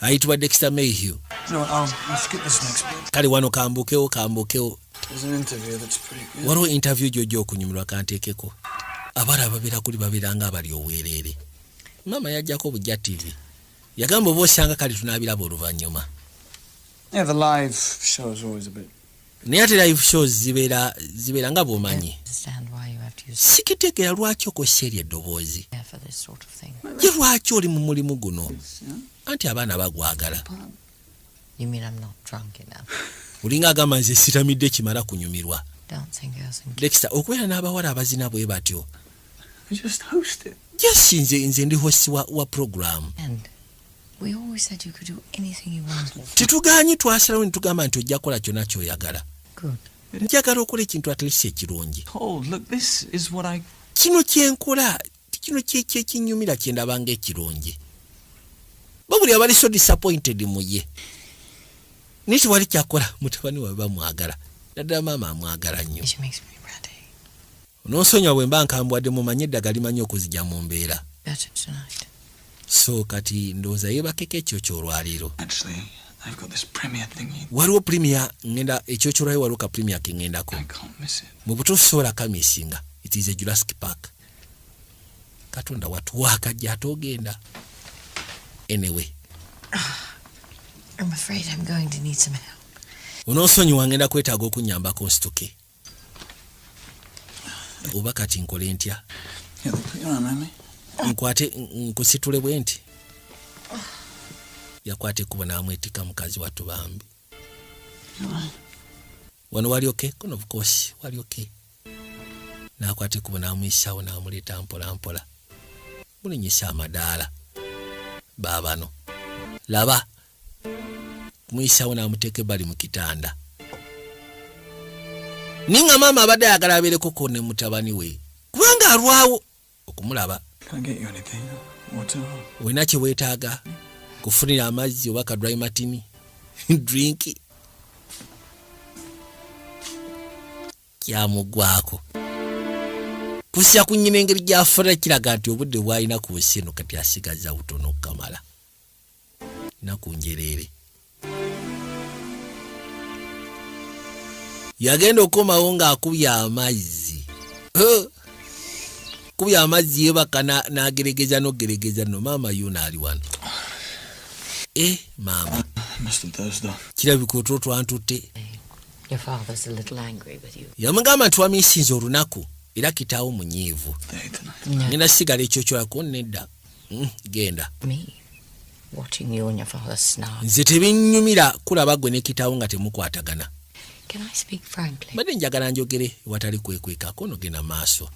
Ayitibwa Dexter Mayhew. You know what, I'll skip this next bit. Kale wano kambukewo, kambukewo. There's an interview that's pretty good. Waliwo interview gyojja okunyumirwa, kanteekeko. Abaala ababeera kuli babeera nga abali obwereere. Maama yajjako bujja TV, yagamba oba osanga kale tunaabiraba oluvannyuma. Yeah, the live show is always a bit. Naye ate live shows zibeera nga bw'omanyi. Understand why you have to use Sikitegeera lwaki okozesa eryo eddoboozi. hair for this sort of thing. Ye lwaki oli mu mulimu guno? Anti abaana bagwagala. You mean I'm not drunk enough? Olinga agamba nze sitamidde kimala kunyumirwa. Dancing girls and Dexter, okubeera n'abawala abazina bwe batyo. I just host it. Just nze ndi host wa program. And we always said you could do anything you wanted. Tetugaanyi, twasalawo ne tugamba nti ojja kukola kyonna ky'oyagala. Good. Njagala okola ekintu at least ekirungi. Hold, look, this is what I. Kino kyenkola, kino kyekinyumira, kyendaba nga ekirungi. Bo buli abali so disappointed mu ye, naye tewali kyakola. Mutabani wawe bamwagala, naddala maama amwagala nnyo. She makes me ready. Onoonsonyiwa bwe mba nkambwadde, mumanye eddagala limanyi okuzijja mu mbeera. Better tonight. So kati ndowooza yeebakeko ekyo kyolwaliro. Actually, I've got this premiere thingy. Waliwo premiere ngenda ekyo kyolwayo, waliwo ka premiere keŋŋendako. I can't miss it. Mu butuufu sobola kamissinga. It is a Jurassic Park. Katonda watuwaakajja ate ogenda anyway. I'm afraid I'm going to need some help. Onoosonyiwa, ngenda kwetaaga okunyambako nsituke, oba kati nkole ntya? Here, put your arm around me. Nkwate nkusitule bwe nti? Yakwata ekkubo n'amwetikka mukazi wattu bambi. You all right? Wano wali okay? Kono of course wali okay. N'akwata ekkubo n'amuyisaawo n'amuleeta mpola mpola, mulinyisa amadaala baabano. Laba, kumuyisaawo n'amuteeka ebbali mu kitanda, ninga maama abadde ayagala abeerekoko ne mutabani we kubanga alwawo okumulaba. Can I get you anything? Water? Olina kye weetaaga, kufunira amazzi oba ka dry martini drink? Kyamugwako kusya ku nnyina. Engeri gy'afuna kiraga nti obudde bw'alina ku nsi eno kati asigaza butono okukamala naku njereere. Yagenda okukomawo ng'akubye amazzi. Huh! Kubye amazzi, yebaka n'ageregeza n'ogeregeza. No maama yuno ali wano. E maama. I must have dozed off. Kirabika otwo twantutte. Your father's a little angry with you. Yamugamba nti wamisinze olunaku era kitaawo munyiivu. Day tonight. No. Ngenda sigala ekyokyolako. Nedda. Genda. Me. Watching you and your father snarl. Nze tebinnyumira kulaba gwe ne kitaawo nga temukwatagana. Can I speak frankly? Mbadde njagala njogere watali kwekwekako. Nogenda maaso.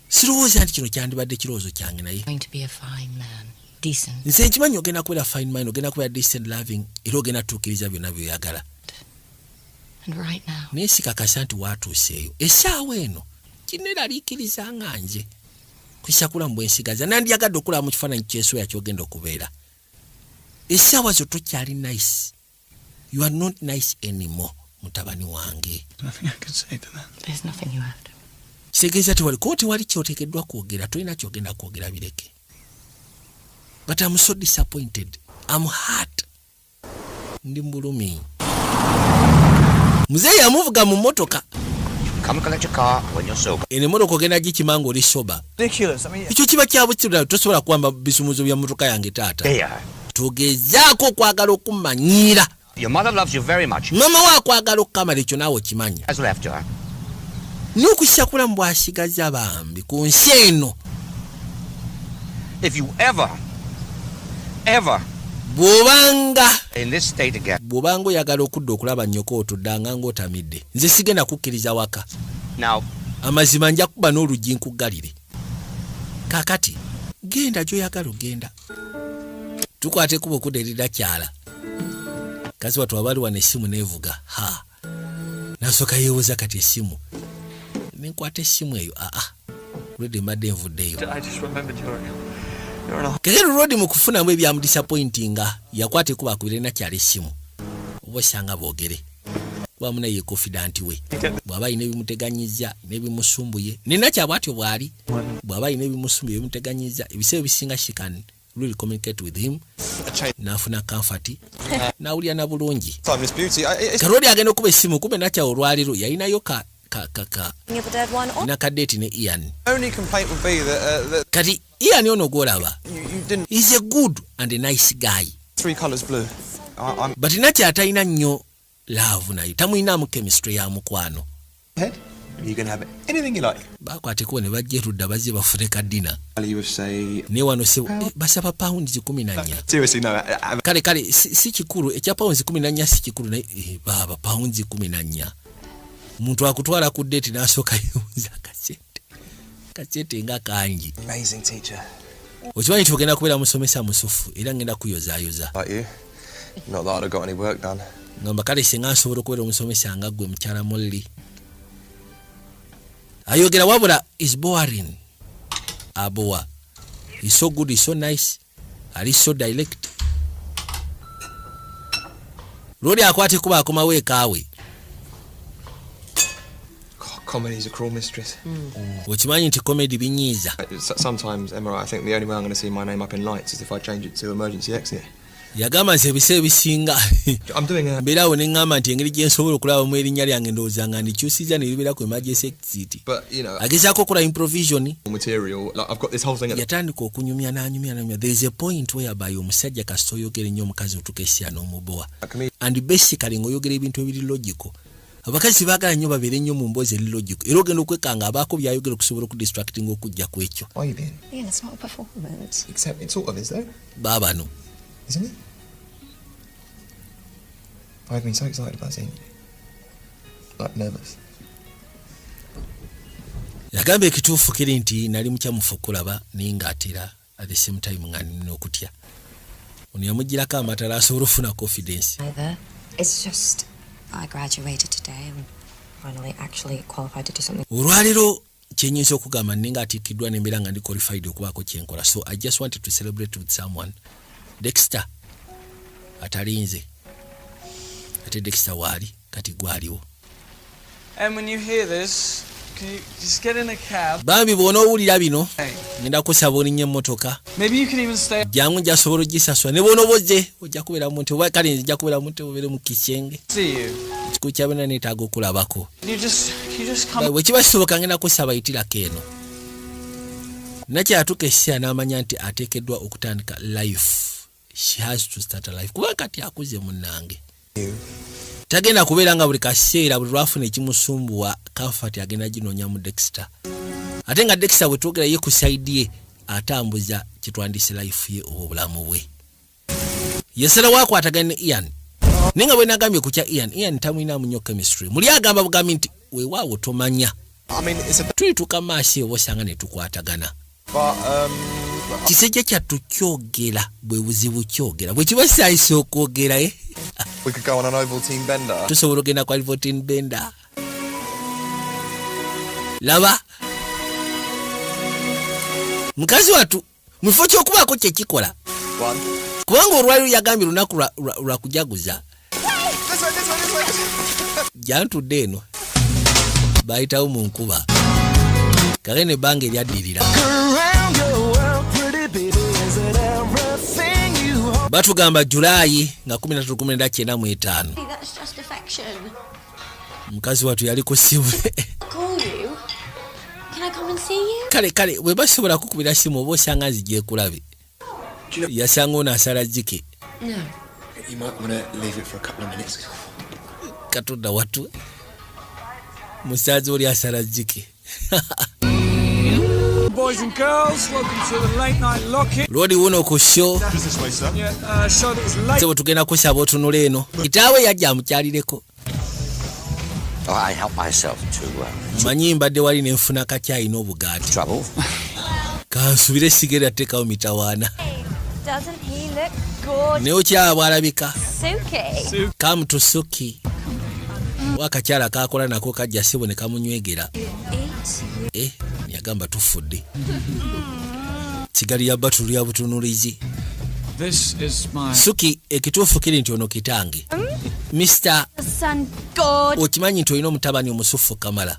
Sirowooza nti kino kyandibadde kirowoozo kyange, naye Going to be a fine man. Decent. nze nkimanyi ogenda kubeera fine man, ogenda kubeera decent, loving, era ogenda tutuukiriza byonna byoyagala. And right now, Naye sikakasa nti waatuuseeyo essaawa eno. Kineraliikiriza nga nze kusakula mu bwensigaza nandyagadde okulaba mu kifaananyi kyesoya kyogenda okubeera. Essaawa zo tokyali nice. You are not nice anymore, mutabani wange. There's nothing I can say to that. There's nothing you have to. Kitegeeza tewali ko tewali kyoteekeddwa kwogera, tolina kyogenda kwogera, bireke. But I'm so disappointed. I'm hurt. Ndi mulumi. Muzeeyi yamuvuga mu mmotoka. Come collect your car when you're sober. Eno emmotoka ogenda gikima ng'oli sober. Ridiculous. I mean, Ekyo kiba kya bukirula, tosobola kuwamba bisumuzo bya mmotoka yange taata. There. Tugezaako okwagala okumanyiira. Your mother loves you very much. Mama we akwagala okukamala, ekyo naawe okimanyi. Has left her. N'okusakula mu bwasigaza bambi ku nsi eno. If you ever, ever Bw'obanga in this state again. bw'obanga oyagala okudda okulaba nnyoko, otuddanga ng'otamidde. Nze sigenda kukkiriza waka. Now, Amazima nja kuba n'oluggi nkuggalire. Kaakati genda gy'oyagala ogenda. Tukwata ekkubo okudda erida kyala. Kazi wattu abali wano essimu neevuga. Ha, nasooka yeewoza kati essimu nenkwata essimu eyo. Aa, lwedde mbadde nvuddeyo. I just remembered you're an Kakati Rodi mu kufunamu ebyamudisappointinga, yakwata ekkubo akubire nakyala essimu oba osanga boogere, kuba muna ye confidant we. Bw'aba alina ebimuteganyiza n'ebimusumbuye, nina bwatyo bw'ali, bw'aba alina ebimusumbuye ebimuteganyiza, ebiseera ebisinga she can really communicate with him, n'afuna comfort, n'awulira na bulungi. Timeless beauty. It's Karoli agenda okuba essimu kumbe nakya olwaliro yalinayo ka ka ka ka Of the dead one, or nakadate ne Ian. Only complaint would be that Kati Ian ono gwolaba you didn't is a good and a nice guy. Three colours blue. I'm But nakya atalina nnyo love nayo, tamuyinamu chemistry ya mukwano. Head. You can have anything you like. Bakwateko ne bajja erudda bazze bafune ka dinner. Value of say. Ne wano sebo basaba pawundi 14. Seriously, no. Kale kale, si kikulu ekya pawundi 14, si kikulu naye baaba pawundi 14, muntu akutwala ku date n'asooka yeewuza akasente, kasente nga kangi. Amazing teacher. Okimanyi nti ogenda kubeera musomesa musufu era ngenda kuyozaayoza. Like you. Not that I'd have got any work done. Ngamba kale singa nsobola okubeera omusomesa nga ggwe, mukyala Molly. Ayogera wabula is boring, abowa. Is so good, is so nice, ali so direct. Lwoli akwata ekuba akomawo ekaawe. God, Comedy's a cruel mistress. Okimanyi nti comedy binyiiza. Sometimes, Emma, I think the only way I'm going to see my name up in lights is if I change it to emergency exit. Yagamba nti ebiseera ebisinga I'm doing a mbeera awo ne ŋŋamba nti engeri gye nsobola okulabamu erinnya lyange, ndowooza nga ndikyusiza ne libeera ku emergency exit. But you know, Agezaako okukola improvision. material. Like, I've got this whole thing at Yatandika okunyumya n'anyumya n'anyumya. There is a point whereby omusajja kasita oyogera ennyo, omukazi otuuka essya n'omubowa. A comedian. And basically ng'oyogera ebintu ebiri logical. Abakazi baagala nnyo babeere nnyo mu mboozi eri logical, era ogenda okwekanga abaako byayogera okusobola okudistractinga okujja ku ekyo. Why you been? Ian, it's not a performance. Except it sort of is, though, Baabano. isn't it? I've been so excited about seeing you. Like, nervous. Yagamba ekituufu kiri nti nali mukyamufu okulaba, naye ng'atera at the same time nga nina okutya. Ono yamugirako amatala asobola okufuna confidence. Either. It's just I graduated today and finally actually qualified to do something. Olwaleero kyenyinza okugamba nne nga atiikiddwa nembeera nga ndi qualified okubaako kyenkola, so I just wanted to celebrate with someone. Dexter atalinze, ate Dexter waali kati gwaliwo. And when you hear this, can you just get in a cab? Bambi bw'onoowulira bino, Hey. ngenda kusaba olinnya emmotoka. Maybe you can even stay. Jangu, njasobola ogisasula ne bw'onooba ozze ojja kubeera mu ntebe oba kale nze nja kubeera mu ntebe obeere mu kisenge. See you. Ekikulu kya byonna neetaaga okulabako. Can you just come? Bwe kiba kisoboka, ngenda kusaba yitirako eno. Nakyatuuka ekiseera n'amanya nti ateekeddwa okutandika life. She has to start a life kuba kati akuze munnange, tagenda kubeera nga buli kaseera, buli lwafuna ekimusumbuwa, comfort agenda ginoonya mu Dexter. Ate nga Dexter bwe twogera ye ku side ye atambuza kitwandise life ye oba obulamu bwe. Yasalawo akwatagana ne Ian, naye nga bwe nagambye ku kya Ian, Ian tamwinamu nnyo chemistry. Muli agamba bugambi nti weewaawo tomanya. I mean, it's a Tulituuka maaso eyo oba osanga ne tukwatagana. But Kisejja kyattu kyogera bwe buzibu, kyogera bwe kiba saayisa okwogera, eh? we could go on an Ovaltine bender. Tusobola ogenda kwa Ovaltine bender. Laba mukazi wattu mu kifo ky'okubaako kyekikola, One. kubanga olwaliro yagambye lunaku lwa kujaguza. This way, this way, this way. Jantudde eno bayitawo mu nkuba kale nebbanga eryaddirira. Around your world, pretty baby, is it everything you hope? Batugamba Julaayi nga 1395. That's just affection. Mukazi wattu yali ku ssimu. Call you. Can I come and see you? Kale kale, bwe basobola kukubira simu oba osanga nzijekulabe. Yasanga ono asala jike. No. You might want to leave it for a couple of minutes. Katonda wattu, musazi oli asala jike. Boys and girls, welcome to the late night lock-in. Lwoli wuno ku show. This way, sir. Yeah, show that was late. Sebo, tugenda kusaba otunula eno. Kitaawe yajja amukyalireko. Oh, I help myself to Manyi mbadde wali nenfuna kakyayi n'obugaati. trouble. Kansubire sigera teekawo mitawaana. Doesn't he look gorgeous? Naye okyaba bw'alabika. Suki. Kamutusuki wakakyala kakola nako kajja sebo ne kamunywegera. Eat. Eh, yagamba tufudde kigali ya batulu ya butunulizi. This is my Suki, ekituufu kiri nti ono kitange Mr. Son, God. Okimanyi nti olina omutabani omusufu kamala?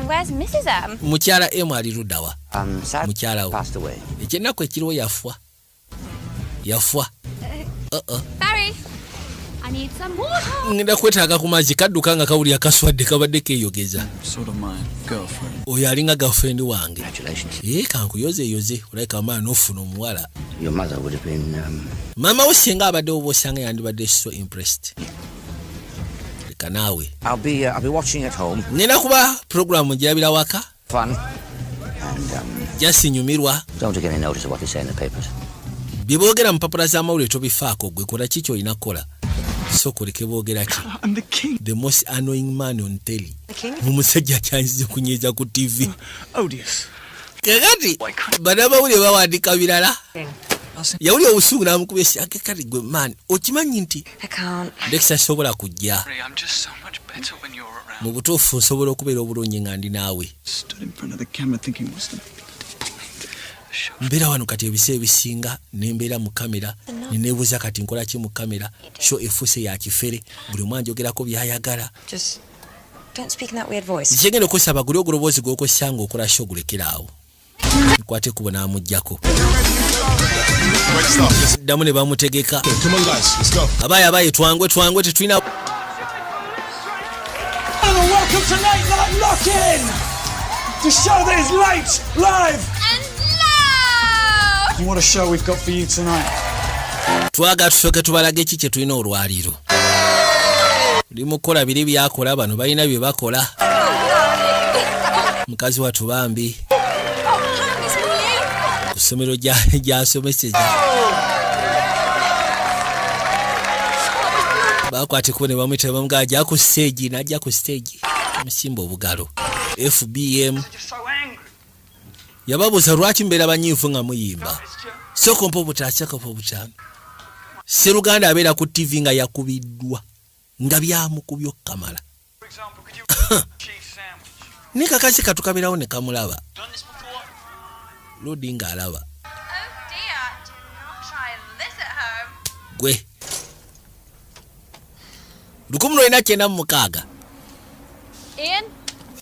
Where's Mrs. M? Mukyala emu ali luddawa? Sad Mukyala we passed away. Ekyennaku ekiriwo yafa, yafa. Uh-uh. Barry, I need some water. Ngenda kwetaaga ku mazzi. Kadduka nga kawulira kaswadde, kabadde keeyogeza. Sort of my girlfriend. Oyo alinga girlfriend wange. Congratulations. Ee, kankuyozeyoze, olabika amaana n'ofuna omuwala. Your mother would have been Maama wo singa abaddewo oba osanga yandibadde so impressed. Leka naawe. I'll be watching at home. Ngenda kuba puroguramu ngirabira waka. Fun. And Jasinyumirwa. don't take any notice of what they say in the papers. Bye boogera mu mpapula z'amawulire tobifaako. Gwe kola ki kyolina kukola, sooka oleke boogera ki. I'm the king. The most annoying man on telly. The king? Omusajja akyanzize kunyiiza ku TV. Odious. Kakati bannamawulire bawandiika birala. Yawulira obusungu n'amukuba esi kati gwe man, okimanyi nti I can't. Dexter sobola kujja. I'm just so much better when you're around. Mu butuufu nsobola okubeera obulungi nga ndi naawe. Stood in front of the camera thinking, what's the point? Show Mbeera wano kati ebiseera ebisinga nembeera mu kamera neneebuuza kati nkola ki mu kamera. Show efuuse ya kifere, buli omu anjogerako byayagala. Just Don't speak in that weird voice. Kyegenda okusaba guli oguloboozi gw'okozesa ng'okola show gulekeraawo. Nkwate ekkubo n'amuggyako ddamu ne bamutegeka. Come on, guys, let's go. Abaaye, abaaye, twangwe, twangwe, tetulina. And welcome to Late Night Lock In, the show that is late, live, and loud. And what a show we've got for you tonight. Twagala tusooke tubalage ki kye tulina olwaliro. Oli mukukola biri byakola, bano balina bye bakola. Mukazi wattu bambi ku ssomero gy'asomeseza bakwata ekubo ne bamuyita, ne bamugaa ajja ku stage, n'ajja ku stage, musimba obugalo. FBM yababuuza, "Lwaki mbeera banyiivu nga muyimba? Sooka ompa obutaano, sooka ompa obutaano." Seruganda abeera ku TV nga yakubiddwa, nga byamukubye okukamala, ne kakazi katukabeerawo ne kamulaba lodi ng'alaba gwe 1996. Ian?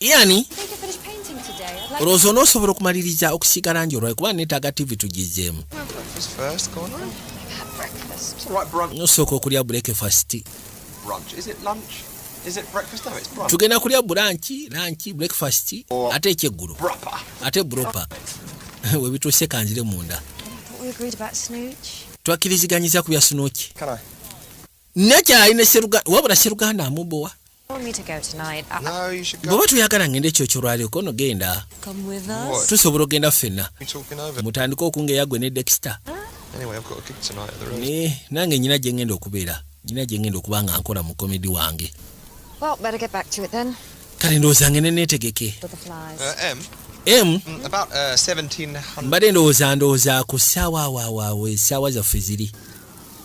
Ian. I think I finished painting today. I'd like Olowooza onoosobola okumaliriza okusiiga langi olwayi, kuba neetaaga TV tugizeemu? Breakfast first, can't I? Breakfast. It's all right, brunch. Nosooka okulya breakfast. Brunch. Is it lunch? Is it breakfast? No, it's brunch. Tugenda kulya brunch, lunch, breakfast, ate ekyeggulo. Proper. Ate proper webituuse, kanzire munda. Thought we agreed about Snooch. Twakkiriziganyiza ku bya Snooch. Can I? Nakyali ne Seruganda, wabula Seruganda amubowa. Want me to go tonight? No, you should go. Bw'oba tuyagala ngende ekyo kyolwaliro kono, genda. Come with What? us. Tusobola ogenda ffenna. You talking over? Mutandike okungeya gwe ne Dexter. Anyway, I've got a gig tonight at the Rose. Ne nange nyina gye ngenda okubeera, nyina gye ngenda okuba nga nkola mu comedy wange. Well, better get back to it then. Kale ndowooza ngende neetegeke. With the flies. M. M. About 1700. Mbadde ndowooza ku ssaawa awaawaawo, essaawa zaffe ziri.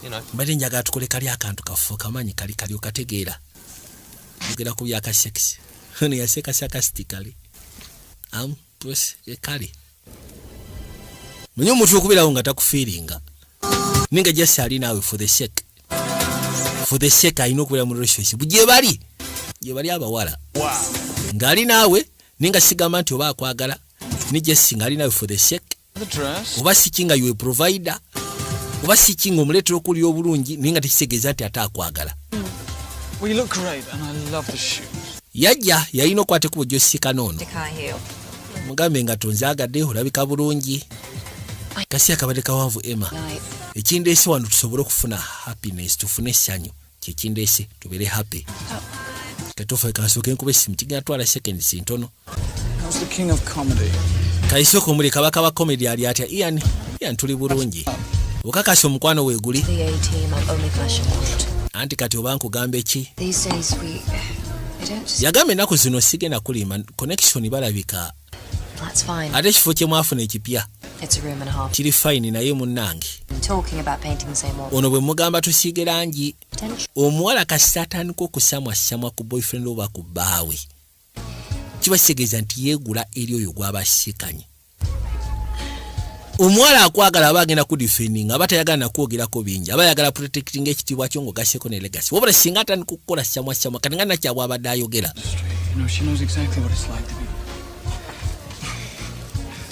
You know. Mbadde njagala tukole kali akantu kaffe kamanyi kali kali okategeera, yogera ku byakasekisi ono yaseka sarcastically am pos kale munye omuntu okubeerawo nga takufiiringa, ninga just ali naawe for the sake alina okubeera mu relationship. Gye bali abawala ng'ali naawe ninga sigamba nti oba akwagala, ni just ng'ali naawe for the sake. The dress. Oba siki nga you provider, oba siki nga omuleetera okulya obulungi, naye nga tekitegeeza nti ate akwagala. Well, you look great, and I love the shoes. Yajja yalina okwata ekkubo gy'osika noono. High heel. Mugambe nga tonzaagadde, olabika bulungi, kasi akabadde kawanvu. Emma, Night. ekindeese wano tusobole okufuna happiness, tufune essanyu, kyekindeese, tubeere happy. Katuufu, kansooke nkuba essimu, kigenda twala seconds ntono. How's the king of comedy? Kayisooka omuli kabaka wa comedy ali atya? Ian, Ian, tuli bulungi, okakasa omukwano weeguli. The A team, I'm only flesh and blood. Anti kati oba nkugamba eki? These days we don't just. Yagamba ennaku zino sigenda kulima connection balabika. That's fine. Ate ekifo kye mwafuna ekipya? It's a room and a half. Kiri fine, naye munnange, Talking about painting the same wall. ono bwe mugamba tusiige langi, Potential. omuwala kasita atandika okusamwasamwa ku boyfriend oba ku bbaawe, kiba kitegeeza nti yeegula eri oyo gw'aba asiikanye. Omuwala akwagala aba agenda kudefending, aba tayagala nakwogerako bingi, aba ayagala protecting ekitiibwa kyo ng'ogasseko ne legacy. Wabula singa atandika okukola samwasamwa, kati nga nakyabwe abadde ayogera. You know, she knows exactly what it's like to be.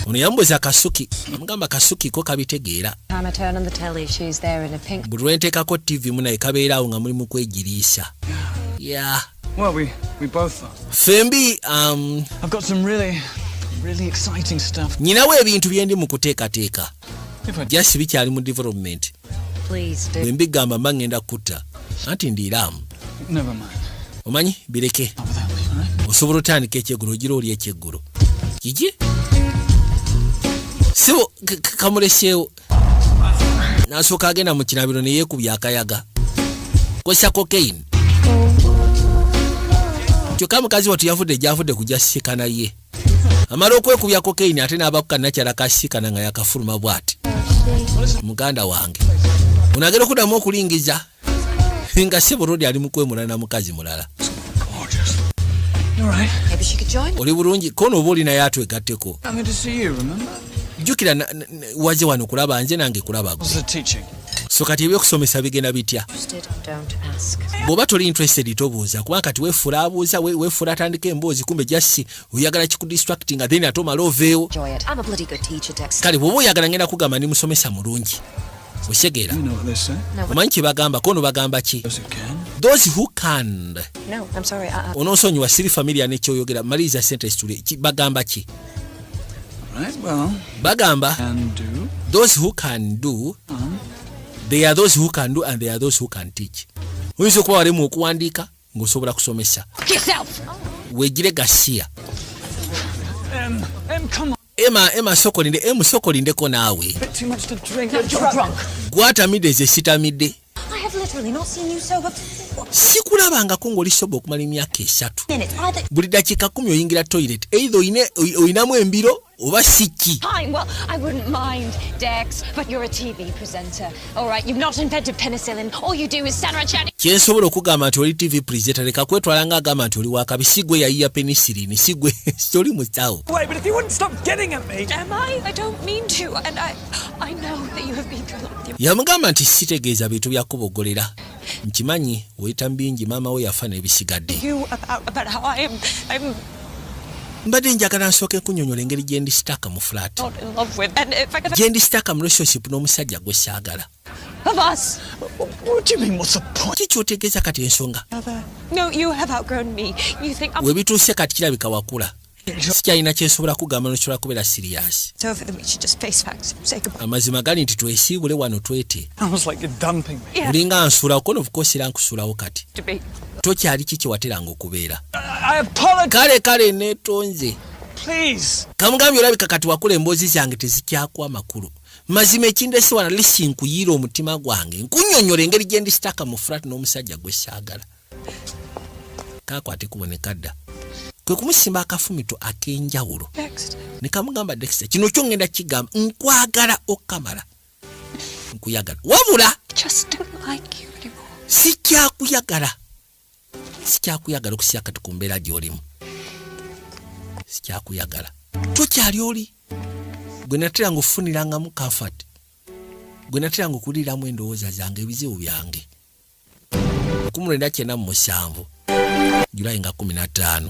Ono yamubuuza Kasuki, amugamba Kasuki ko kabitegeera. Time I turn on the telly, she's there in a pink. Buli lwenteekako TV munaye kabeeraawo nga muli mu kwegiriisa ya. Well, we both are. Fembi I've got some really, really exciting stuff. Nyinawo ebintu bye ndi mu kuteekateeka. If I Just bikyali mu development. Please do. Bwe mbigamba mba ngenda kutta, anti ndiiraamu. Never mind. Omanyi bireke. Not without me, all right? Osobola otandika ekyeggulo, ogira oli ekyeggulo kiki sibo kamuleseewo nasooka agenda mu kinabiro neyeekubya akayaga kosa cocaine. Kyokka mukazi wattu yavudde gyavudde kujja sisikana ye, amala okwekubya cocaine ate n'abakuka nakyala kasisikana nga yakafuluma bw'ati. Muganda wange onagera okuddamu okulingiza nga sebolodi ali mu kwemula na mukazi mulala. Gorgeous. You all right? Maybe she could join. Oli bulungi kono oba oli naye atwegatteko? I'm here to see you, remember? Jjukira waze wano kulaba nze, nange kulaba gwe. How's the teaching? So kati ebyokusomesa bigenda bitya? Interested, don't ask. Bw'oba toli interested, tobuuza, kubanga kati weefuula abuuza, weefuula atandika emboozi, kumbe just oyagala kikudistractinga, then ate omala oveewo. Enjoy it. I'm a bloody good teacher, Dexter. Kale bw'oba oyagala, ngenda kugamba ndi musomesa mulungi, osegeera? You know what they say. No, Omanyi kye bagamba? Kono bagamba ki? Those who can. Those who can. No, I'm sorry. Onoosonyiwa, siri familiar nekyoyogera. Maliriza sentence tule. Bagamba ki? Right, well, Bagamba can do. those who can do. They are those who can do and they are those who can teach. Oyinza okuba walemu okuwandiika ng'osobola kusomesa. Fuck yourself! Weegire gasiya. Em, come on. Emma, Emma, sokolinde. Emu, sokolindeko naawe. Bit too much to drink. You're drunk. Gwatamidde, ze sitamidde. I have literally not seen you sober for Sikulabangako ng'oli sober okumala emyaka 3. minutes. Either Buli dakiika 10 oyingira toilet, either oyinamu embiro oba siki. Fine, well, I wouldn't mind, Dex, but you're a TV presenter. All right, you've not invented penicillin. All you do is stand around chatting Kyensobola okugamba nti oli TV presenter, leka kwetwala ng'agamba nti oli wakabi. Si gwe yayiya penicillin, si gwe, toli musawo. Wait, but if you wouldn't stop getting at me. Am I? I don't mean to, and I know that you have been through a lot with your Yamugamba nti sitegeeza bintu byakubogolera, nkimanyi oyita mu bingi, maama we yafa n'ebisigadde. you about how I am I'm Mbadde njagala nsooke nkunyonyola engeri gye ndi stuck mu flat, not in love with, and if I could gye ndi stuck mu relationship n'omusajja gwe saagala. Of us. What do you mean, what's the point? Ki kyotegeeza kati ensonga? No, you have outgrown me. You think I'm We bituuse kati kirabika wakula, sikyalina kyensobola kugamba nokisobola kubeera serious. It's over, then we should just face facts. Say goodbye. Amazima gali nti twesiibule wano, twete. Almost like you're dumping me. Yeah. Olinga nsuulawo kono, of course era nkusuulawo kati. To be. Tokyali ki kyewateranga okubeera. I apologize. Kale kale, neetonze. Please. Kamugambye olabika kati wakula, emboozi zange tezikyaku amakulu. Mazima ekindese wano lisi nkuyiira omutima gwange, nkunyonyola engeri gye ndi stuck mu flat n'omusajja gwe saagala. Kakwate kuboneka dda kwe kumusimba akafumito ak'enjawulo. Next. Ne kamugamba, Dexter, kino kyo ngenda kigamba, nkwagala okamala, nkuyagala, wabula I just don't like you anymore. Sikyakuyagala, sikyakuyagala okusya kati ku mbeera gy'olimu. Sikyakuyagala, tokyali oli gwe nateranga okufunirangamu comfort, gwe nateranga okuliiramu endowooza zange, ebizibu byange. 1997 Julayi nga 15,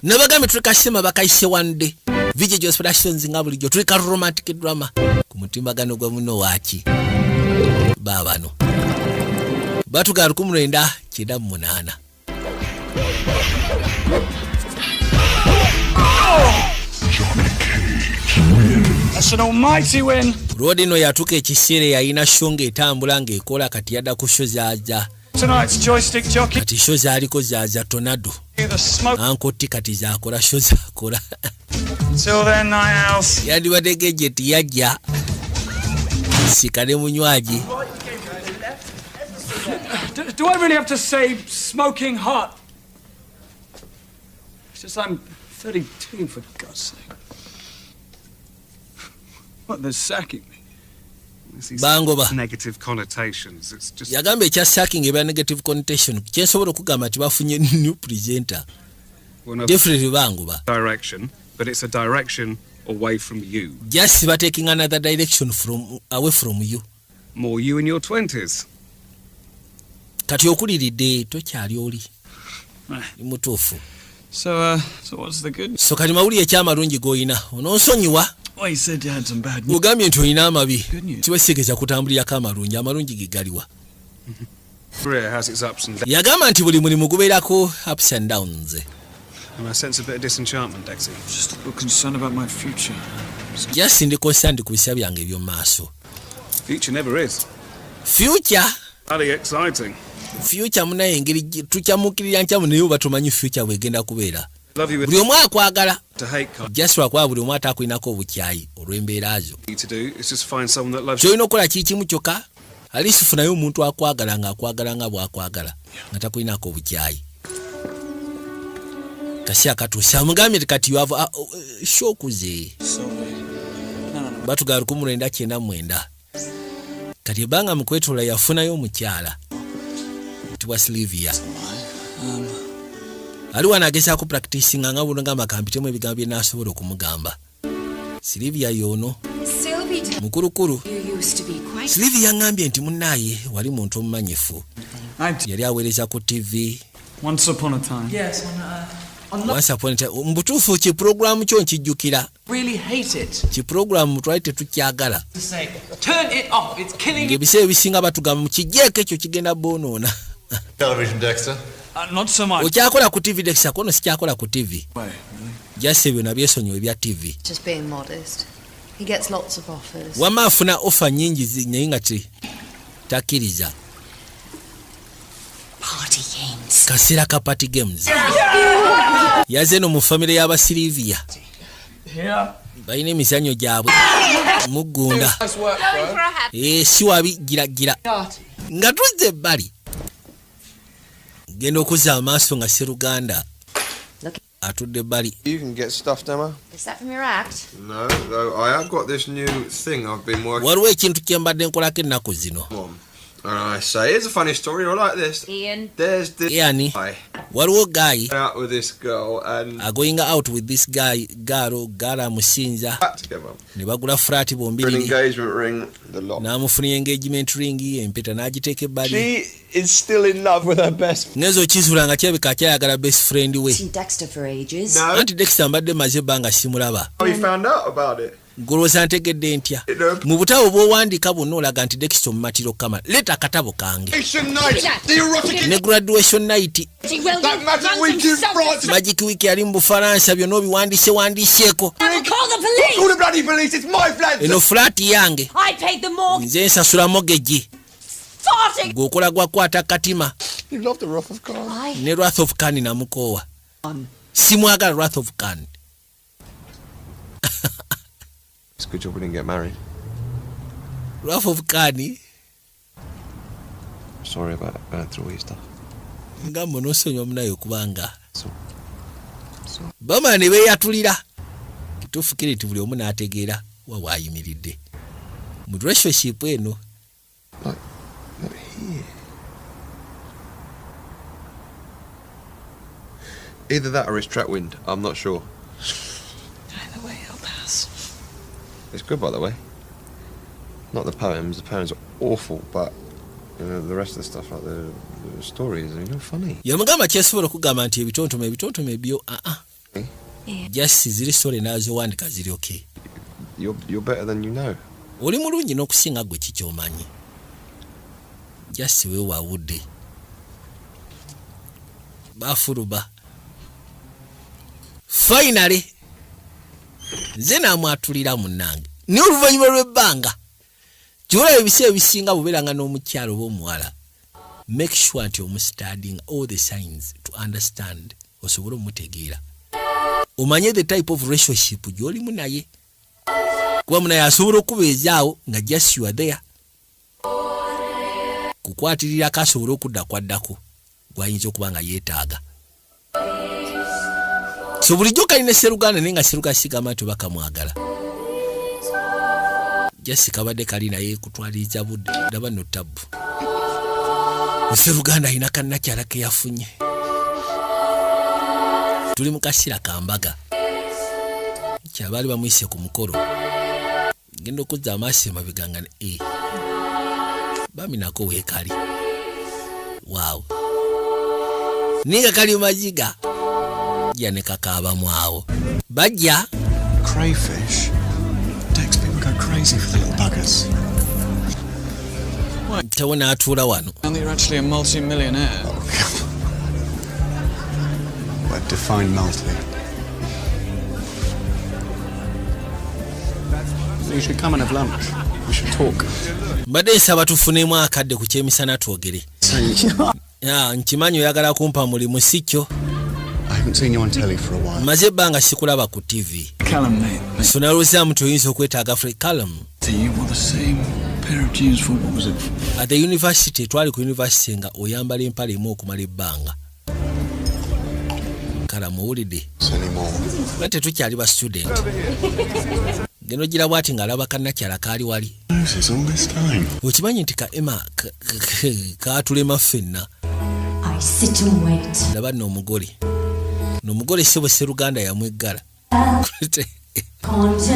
nabagambye tuli kasema bakayise one day VJ Jos Productions, nga bulijjo tuli ka romantic drama ku mutimbagano gwa muno waaki baabano batugala 1998. That's an almighty win. Lwodi no yatuuka ekiseera yalina show ng'etambula ng'ekola, kati yadda ku show zaza. Tonight's joystick jockey, Kati show zaaliko zaza Tornado, the smoke. Ankoti kati zakola show zakola. Till then, night owls. Yandibadde gadget yajja sika ne munywaji. Do I really have to say smoking hot? It's just I'm 32, for God's sake. What, they're sacking me? Bangoba. Negative connotations. It's just Yagamba ekya sacking eba negative connotation. Kyensobola okugamba nti bafunye new presenter. Well, no Definitely bangoba. direction, but it's a direction away from you. Just ba taking another direction from away from you. More you in your 20s. Kati okuliridde, tokyali oli ni mutuufu. So what's the good? So kati mawulire ekyamalungi g'olina, onoonsonyiwa. Well, you said you had some bad news. Ogambye nti olina amabi. Good news. Kibasigeza kutambulirako amalungi, amalungi ge galiwa? Career has its ups and downs. Yagamba nti buli mulimu gubeerako ups and downs. And I sense a bit of disenchantment, Dexy. Just a little concerned about my future. Just ndi concerned ku bisa byange eby'omu maaso. Future never is. Future. Bloody exciting. Future munaye, engeri tukyamukirira nkyamu, naye oba tomanyi future bwegenda kubeera. Love you with Buli omu akwagala. to hate kind. Just lwakuba buli omu ate akulinako obukyayi olw'embeera zo. You to do is just find someone that loves Kyolina okukola kiri kimu kyokka, alisi funayo omuntu akwagala ng'akwagala nga bw'akwagala, nga takulinako obukyayi. Kasi akatuuse amugambye ti kati you have shokuze. Batugala 1999, kati ebbanga mukwetola yafunayo omukyala tibwa Silivia. Ali wano agezaako practicinga nga bunagamba kampitemu ebigambo bye naasobola okumugamba. Silivia yoono. Sylvie Mukulukulu. you used to be quite. Silivi yaŋŋambye nti munnaaye wali muntu omumanyifu, yali aweereza ku TV. Once upon a time. Yes, on Once upon a time. Mu butuufu kipuroguramu kyo nkijjukira. Really hate it. Kipuroguramu twali tetukyagala. To say, turn it off. It's killing. Ng'ebiseera ebisinga batugamba mukijjeeko, ekyo kigenda boonoona. Television, Dexter. Not so much. Okyakola ku TV, Dexter? Kono sikyakola ku TV. Way, Jasi ebyo nabyesonyiwa ebya TV. Just being modest. He gets lots of offers. Wamma afuna offer nyingi naye nga takkiriza. Party games. Kaseera ka party games. Yaze no mu famire y'Abasilivia. Here. Balina emizannyo gyabwe muggunda. Nice work, bro. Eh, si wabi giragira nga tuzza ebbali, genda okuzza amaaso nga seruganda atudde ebbali. You can get stuffed, Emma. Is that from your act? No, though I have got this new thing I've been working Waliwo ekintu kye mbadde nkolako ennaku zino. on. And I say, here's a funny story. I like this. Ian. There's this Ian. guy Waliwo guy out with this girl and agoing out with this guy, gaalo gaala amusinza. Together. Ne bagula flat An bombiriri. engagement ring, the lot. N'amufunira engagement ring, empeta n'agiteeka ebbali. She is still in love with her best. Ngezo okizula nga kirabika akyayagala best friend we. Seen Dexter for ages. No. Anti Dexter mbadde maze ebbanga simulaba. How he found out about it? Golowooza ntegedde ntya mu butabo bw'owandiika bwonna olaga nti Dexter omumatira okukamala. Leeta akatabo kange. Graduation night, the erotic Ne graduation night. That magic week in France. Magic week yali mu Bufalansa, byonna obiwandiise wandiiseeko. Call the police! Call the bloody police! It's my flat. Eno flat yange. I paid the mortgage. Nze nsasula mortgage. Farting! Gweokola gwakwata katima. You love the Wrath of Khan. Ne Wrath of Khan namukoowa, simwagala Wrath of Khan. It's a good job we didn't get married. Wrath of Khan. Sorry about going through all your stuff. Nga munosonywa munaye okubanga bamala ne beeyatulira kituufu kiri nti buli omu n'ategeera wa waayimiridde mu relationship eno. Like here. Either that or it's track wind. I'm not sure. Either way, it'll pass. It's good, by the way. Not the poems. The poems are awful, but the rest of the stuff, like the stories, are funny. Yamugamba kyesobola okugamba nti ebitontome byo aa just ziri story n'aziwandika ziri okay. You're better than you know. Oli mulungi n'okusinga gwe kikyomanyi, just weewawudde bafuluba. Finally nze naamwatulira munnange, naye oluvannyuma lw'ebbanga kyolaba ebiseera ebisinga bubeeranga n'omukyalo oba omuwala, make sure nti omustudying all the signs to understand, osobole omutegeera, omanye the type of relationship gy'olimu naye, kuba munaye asobola okubeezaawo nga just you are there kukwatirirako, asobole okudda kwaddako gwayinza okuba nga yeetaaga. So bulijjo kalina seruganda, naye nga seruganda sigamba nti oba kamwagala, just kabadde kali naye kutwaliriza budde. Ndaba nno tabbu, seruganda alina kannakyala ke yafunye. Tuli mu kaseera kambaga, kyabaali bamuyise ku mukolo. Genda okuzza amaaso emabega nga e baminako weekali waawo, naye nga kali maziga jja ne kakaabamu awo bajja. Crayfish. Dex, people go crazy for the little buggers. Ntawo n'atuula wano. And that you're actually a multi-millionaire. But define multi. You should come and have lunch. We should talk. Mbadde nsaba tufunemu akadde ku kyemisana twogere. Ah, nkimanyi oyagala kumpa mulimu, si kyo? I haven't seen you on telly for a while. Maze ebbanga sikulaba ku TV. Callum, mate. So nalowoozamu nti oyinza okwetaaga fre Callum. You wore the same pair of jeans for, what was it? At the university, twali ku university nga oyambala empale emu okumala ebbanga. Kala muwulidde ba tetukyali ba student. Genda ogira bwati ng'alaba kannakyala kaali wali. Moses, all this time. Okimanyi nti ka Emma kaatulema ffenna. I sit and wait. Laba nno omugole, nomugole ssebo seruganda yamweggala.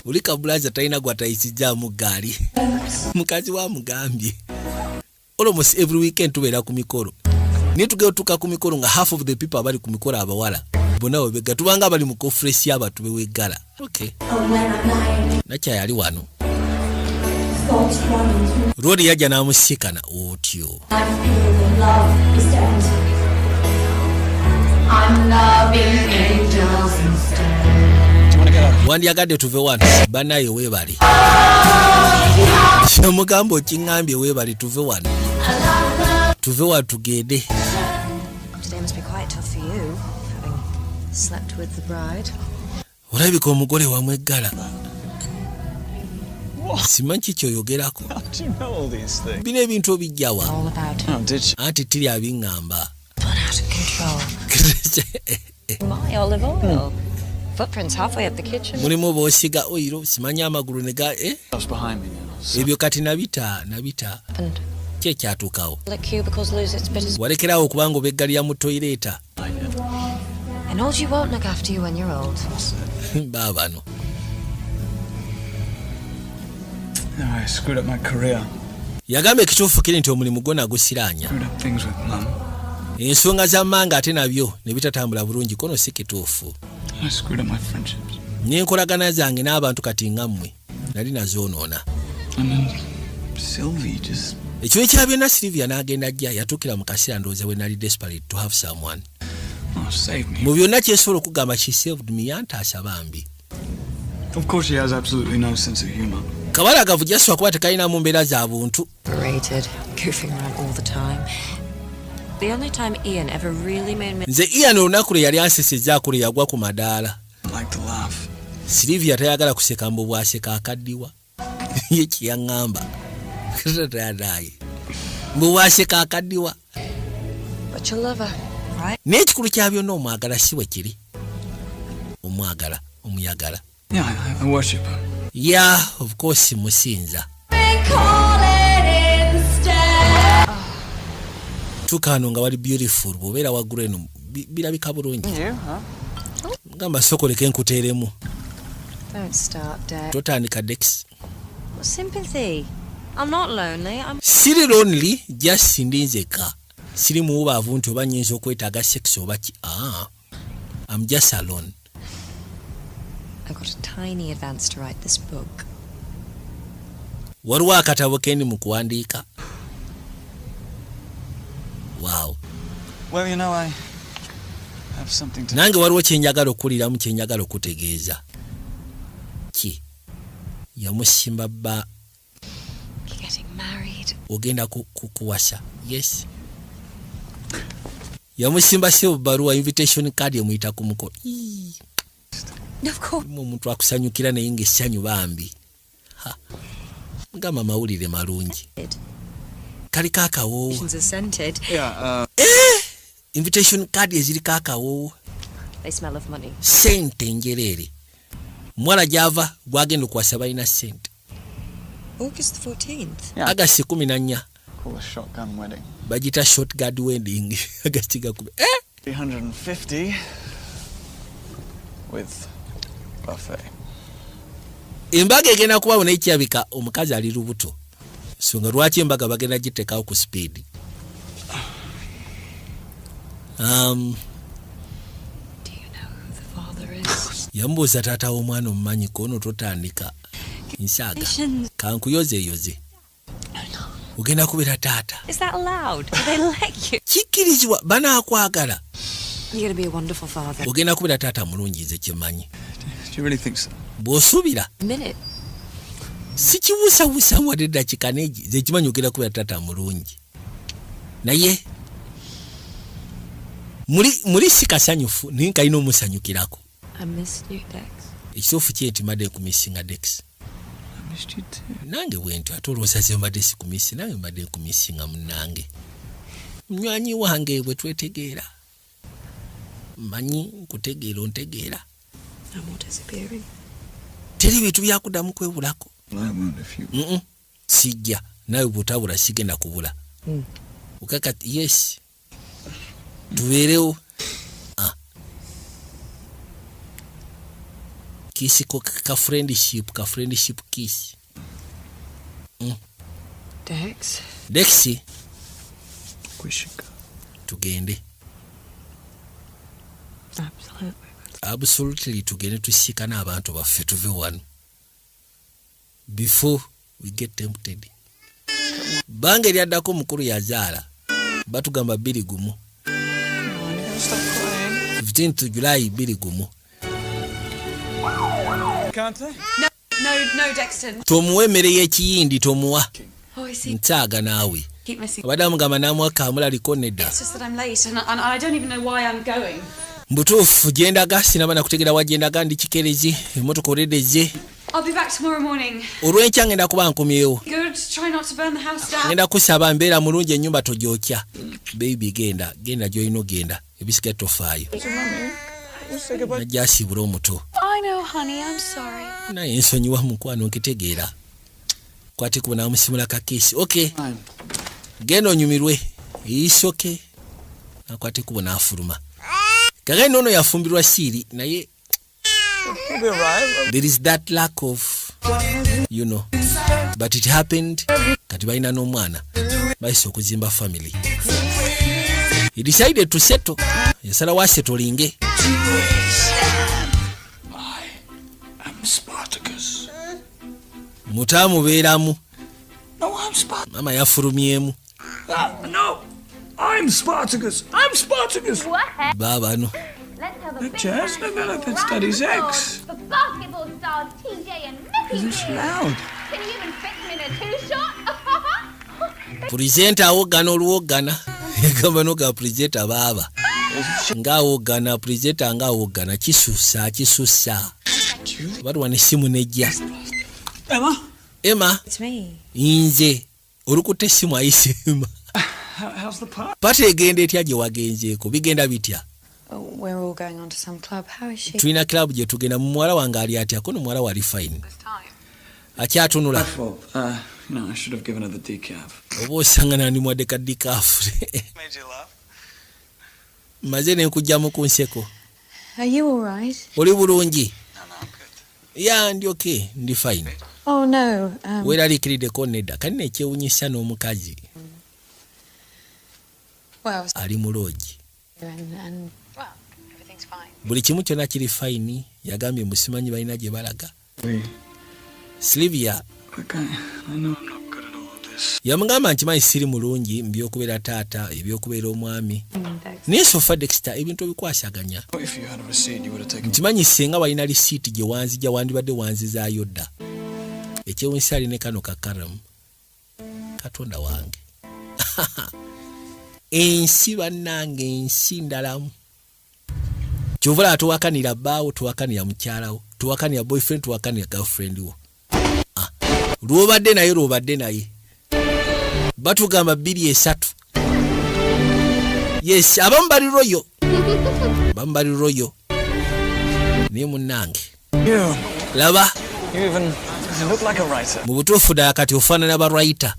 Oli kabulaza talina gwatayisizaamu gaali. Mukazi wa mugambye almost every weekend tubeera ku mikolo, naye tugenda otuuka ku mikolo nga half of the people abali ku mikolo abawala bonna webegga, tubanga abali mu conference y'abantu beweggala. Okay, nakyayi ali wano, Rodi yajja n'amusiikana otyo. I'm loving angels instead. Wandyagadde tuve wano? Bannaye weebale, kyomugamba okiŋŋambye, weebale, tuve wano, tuve wano tugende. Today must be quite tough for you, having slept with the bride. Olabika omugole wamweggala, simanyi ki kyoyogerako. How do you know all these things? Bino ebintu obijjawa? All about Oh, did she? Anti tiri abiŋŋamba. Out of control. My olive oil. Footprints halfway up the kitchen. Mulimu bwosiga oil, simanyi amagulu ne ga eh? That's behind me now. So Ebyo kati nabita nabita. Happened. Ki ekyatuukawo? Let cubicles lose its bitter. Walekerawo okubanga obeggalira mu toilet. And old you won't look after you when you're old. Baabano. I screwed up my career. Yagamba ekituufu kiri nti omulimu gwo nagusiraanya. Screwed up things with Mum. Ensonga za manga ate nabyo ne bitatambula bulungi, kono si kituufu. I screwed up my friendships. N'enkolagana zange n'abantu kati nga mmwe nali nazoonoona. And then Sylvie just Ekiwe kya byonna, Silivia n'agenda ajja yatuukira mu kaseera ndowooza bwe nali desperate to have someone. Oh, saved me. Mu byonna kyesobola okugamba, she saved me, yantaasa bambi. Of course, she has absolutely no sense of humor. Kabalagavu jaswa kuba tekalinamu mbeera za buntu. Overrated. Goofing around all the time. The only time Ian ever really made me Nze Ian olunaku lwe yali ansesezzaako lwe yagwa ku madaala. I like to laugh. Silivia tayagala kuseka, mbu bwaseka akaddiwa. Ye kyeyaŋŋamba tadaye, mbu bwaseka akaddiwa. But you love her, right? Naye ekikulu kya byonna omwagala, si bwe kiri? Omwagala, omuyagala. Yeah, I worship her. Yeah, of course, musinza. Call it instead. Tuuka wano nga wali beautiful, bw'obeera waggulu eno birabika bulungi. You, huh? Gamba sokoleka enkuteeremu. Don't start, Dad. Totandika, Dex. Well, sympathy. I'm not lonely. I'm Siri lonely, just ndi nzeka, siri muwubaavu nti oba nyinza okwetaaga sex oba ki. Ah, I'm just alone. I got a tiny advance to write this book. Waliwo akatabo kendi mu kuwandiika. Wow. Well, I have something to. Nange waliwo kyenjagala okuwuliramu, kyenjagala okutegeeza. Ki yamusimba bba. You're getting married. Ogenda kuwasa? Yes, yamusimba si obubaluwa, invitation card emuyita ku mukolo. Ii. Of course. Mulimu omuntu akusanyukira naye ngaessanyu bambi. Ha. Ngamba mawulire malungi, kaliko akawoowo. Invitations are scented. Yeah, Invitation card eziriko akawoowo. They smell of money. Sente njereere. Muwala gyava gwagenda okuwasa balina sente. August the 14th. Yeah. Agasti 14. Call a shotgun wedding. Bagita shotgun wedding, Agasti gakube eh? 350 with buffet. Embaga egenda kubawo naye kirabika omukazi ali lubuto, songa lwaki embaga bagenda giteekawo ku speed. Do you know who the father is? Yamubuuza taata w'omwana omumanyi? Kono totandika nsaaga, kankuyozeeyoze, ogenda kubeera taata. Is that allowed? Do they let you? Kikkirizibwa? Banaakwagala? You're going to be a wonderful father. Ogenda kubeera taata mulungi, nze kyemmanyi. Do you really think so? Bw'osuubira? Minute. Sikibuusabuusamu wadde eddakiika neegi, nze kimanyi ogenda kubeera taata mulungi, naye muli si kasanyufu, naye nkalina omusanyukirako. I missed you, Dex. Ekituufu kye nti mbadde nkumissinga, Dex. I missed you too. Nange bwentyo, ate olwosaze mbadde sikumisi, nange mbadde nkumissinga munnange, munywanyi wange bwe twetegeera, mmanyi nkutegeera, ontegeera. No more disappearing. Teri bintu byakuddamu kwebulako. I won't if you. Sijja naawe bw'otabula sigenda kubula. Okakati yes, tubeerewo. Ah. Kiss ko ka friendship, ka friendship kiss. Dex. Dex. We should go. Tugende. Absolutely. Absolutely, tugende tusiikane abantu baffe, tuve wano before we get tempted. Bbanga eryaddako mukulu yazaala, batugamba 21. Stop crying. 15 July 21. Can't I? No, no, Dexter. Tomuwa emmere y'ekiyindi, tomuwa. Oh, I see. Nsaaga naawe. Keep missing. Abadde amugamba n'amuwa kamulaliko nedda. It's just that I'm late and I don't even know why I'm going. Mbutuufu gyendaga sinaba nakutegera wa gyendaga, ndi kikerezi, emmotoka oledeze. I'll be back tomorrow morning. Olw'enkya ngenda kuba nkomyewo. Good. Try not to burn the house down. Ngenda kusaba mbeera mulungi, ennyumba togyokya. Baby, genda, genda gyolina ogenda, ebisigadde tofaayo. Najja asiibula omuto. I know, honey. I'm sorry. Naye ensonyiwa mukwano, nkitegeera. Kwate kuba namusimula ka kiss. Ok, genda onyumirwe, isoke. Nakwate kubo n'afuluma. Kakati noono yafumbirwa siiri naye We'll be alright. there is that lack of but it happened. Kati balina n'omwana, bayise okuzimba family. He decided to settle, yasalawo asettlinge. I'm Spartacus. Mutaamubeeramu. No, I'm Spartacus. Maama yafulumyemu. Ah, no, I'm Spartacus. I'm Spartacus. Baabano. Let's have a Look, big Jazz, round look, of look, that's Daddy's ex. For basketball stars TJ and Mickey Is this G. loud? Can you even fit them in a two-shot? Presenter awoggana oluwoggana, egamba noga presenter baaba ng'awoggana, presenter ng'awoggana, kisusa kisusa, batuwa nessimu nejja. Emma? Emma. It's me. Nze olukutta essimu ayise Emma. How's the party? Party egenda etya gye wagenzeeko? Bigenda bitya? Oh, we're all going on to some club. How is she? Tulina club gye tugenda. Mu muwala wange ali atya? Kono muwala wali fine, akyatunula. My fault. I should have given her the decaf. Oba osanga nandimwadde ka decaf. Made you laugh. Maze nenkugjamu ku nseko. Are you all right? Oli bulungi? Yeah, ndi okay, ndi fine. Oh no. Weeraliikiriddeko? Nedda. Kanina ekyewunyisa n'omukazi Well, ali mu lodge. and well, everything's fine. Buli kimu kyonna kiri fine. Yagambye musimanyi balina gye balaga. Silivia. Look, I know I'm not good at all of this. Yamugamba nkimanyi siri mulungi mu byokubeera taata, ebyokubeera omwami, naye so far Dexter ebintu obikwasaganya. If you had a receipt, you would have taken. Nkimanyi singa walina lisiiti gye wanzija, wandibadde wanzizaayo dda. Ekyewunyisa ali ne kano kakaramu. Katonda wange, ensi bannange, ensi ndalamu. Kyova olaba towakanira bbaawo, towakanira mukyalawo, towakanira boyfriend, towakanira girlfriend wo. Ah, lwobadde naye, lwobadde naye. Batugamba 23. Yes, abamu bali loyal, abamu bali loyal, naye munnange. You. Laba. You even you look like a writer. Mu butuufu ddala kati ofaanana ba writer,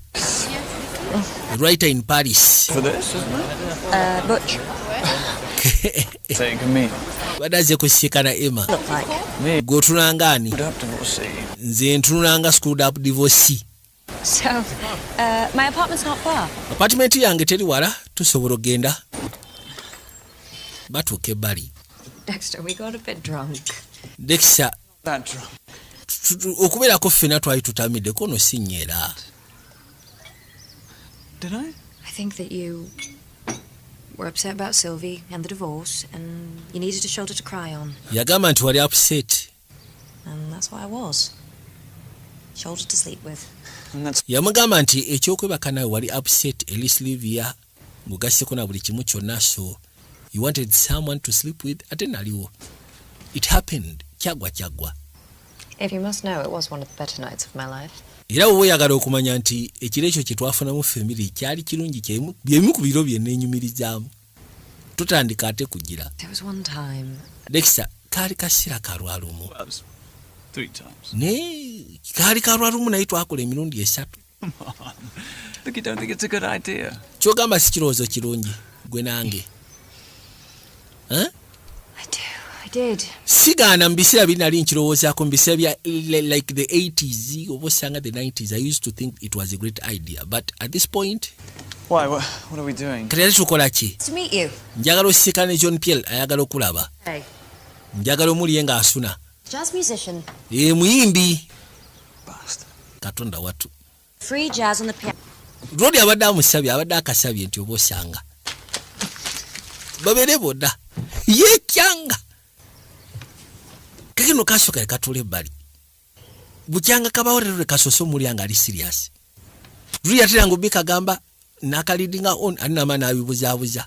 writer in Paris. For this, isn't it? Butch. Take me. Badde azze kusisikana Emma. Look like. Me. Gwe otunulanga ani? Screwed up divorcee. Nze ntunulanga screwed up divorcee. So, my apartment's not far. Apartment yange teri wala, tusobola okgenda. Batuuka ebbali. Dexter, we got a bit drunk. Dexter, That drunk. Okubeerako ffena twali tutamiddeko no si nnyera. Did I? I think that you were upset about Sylvie and the divorce, and you needed a shoulder to cry on. Yagamba nti wali upset. And that's what I was. Shoulder to sleep with. And that's Yamugamba nti ekyokwebaka nawe wali upset eri Sylvia ng'ogasseko na buli kimu kyonna, so you wanted someone to sleep with, ate naliwo. It happened, kyaggwa kyaggwa. If you must know, it was one of the better nights of my life. Era bwe weeyagala okumanya nti ekiro ekyo kye twafunamu ffemmiri kyali kirungi, byemu ku biro bye neenyumirizaamu. Tutandika ate kugira. There was one time. Dexter, kaali kaseera kalwalumu. Well, it was three times. Naye kaali kalwalumu, naye twakola emirundi esatu. Come on. Look, you don't think it's a good idea? Kyogamba si kirowoozo kirungi gwe nange? Huh? I do, I I did. Sigaana, mu biseera biri nali nkirowoozaako, mu biseera bya like the 80s oba osanga the 90s, I used to think it was a great idea, but at this point. Why? What are we doing? Kati ate tukola ki? To meet you. Njagala osisinkana ne John Piel, ayagala okulaba. Hey. Njagala omuliye ng'asuna. Jazz musician. E muyimbi, Katonda watu. Free jazz on the piano. Rodi abadde amusabye, abadde akasabye nti oba osanga babeere bonna yekyanga kakino kasooka lekatuula ebbali bukyanga kabawo lero lekasoose omulya nga ali serious. Luli yateranga obi kagamba nakaleadinga on ali nama n'abibuzaabuza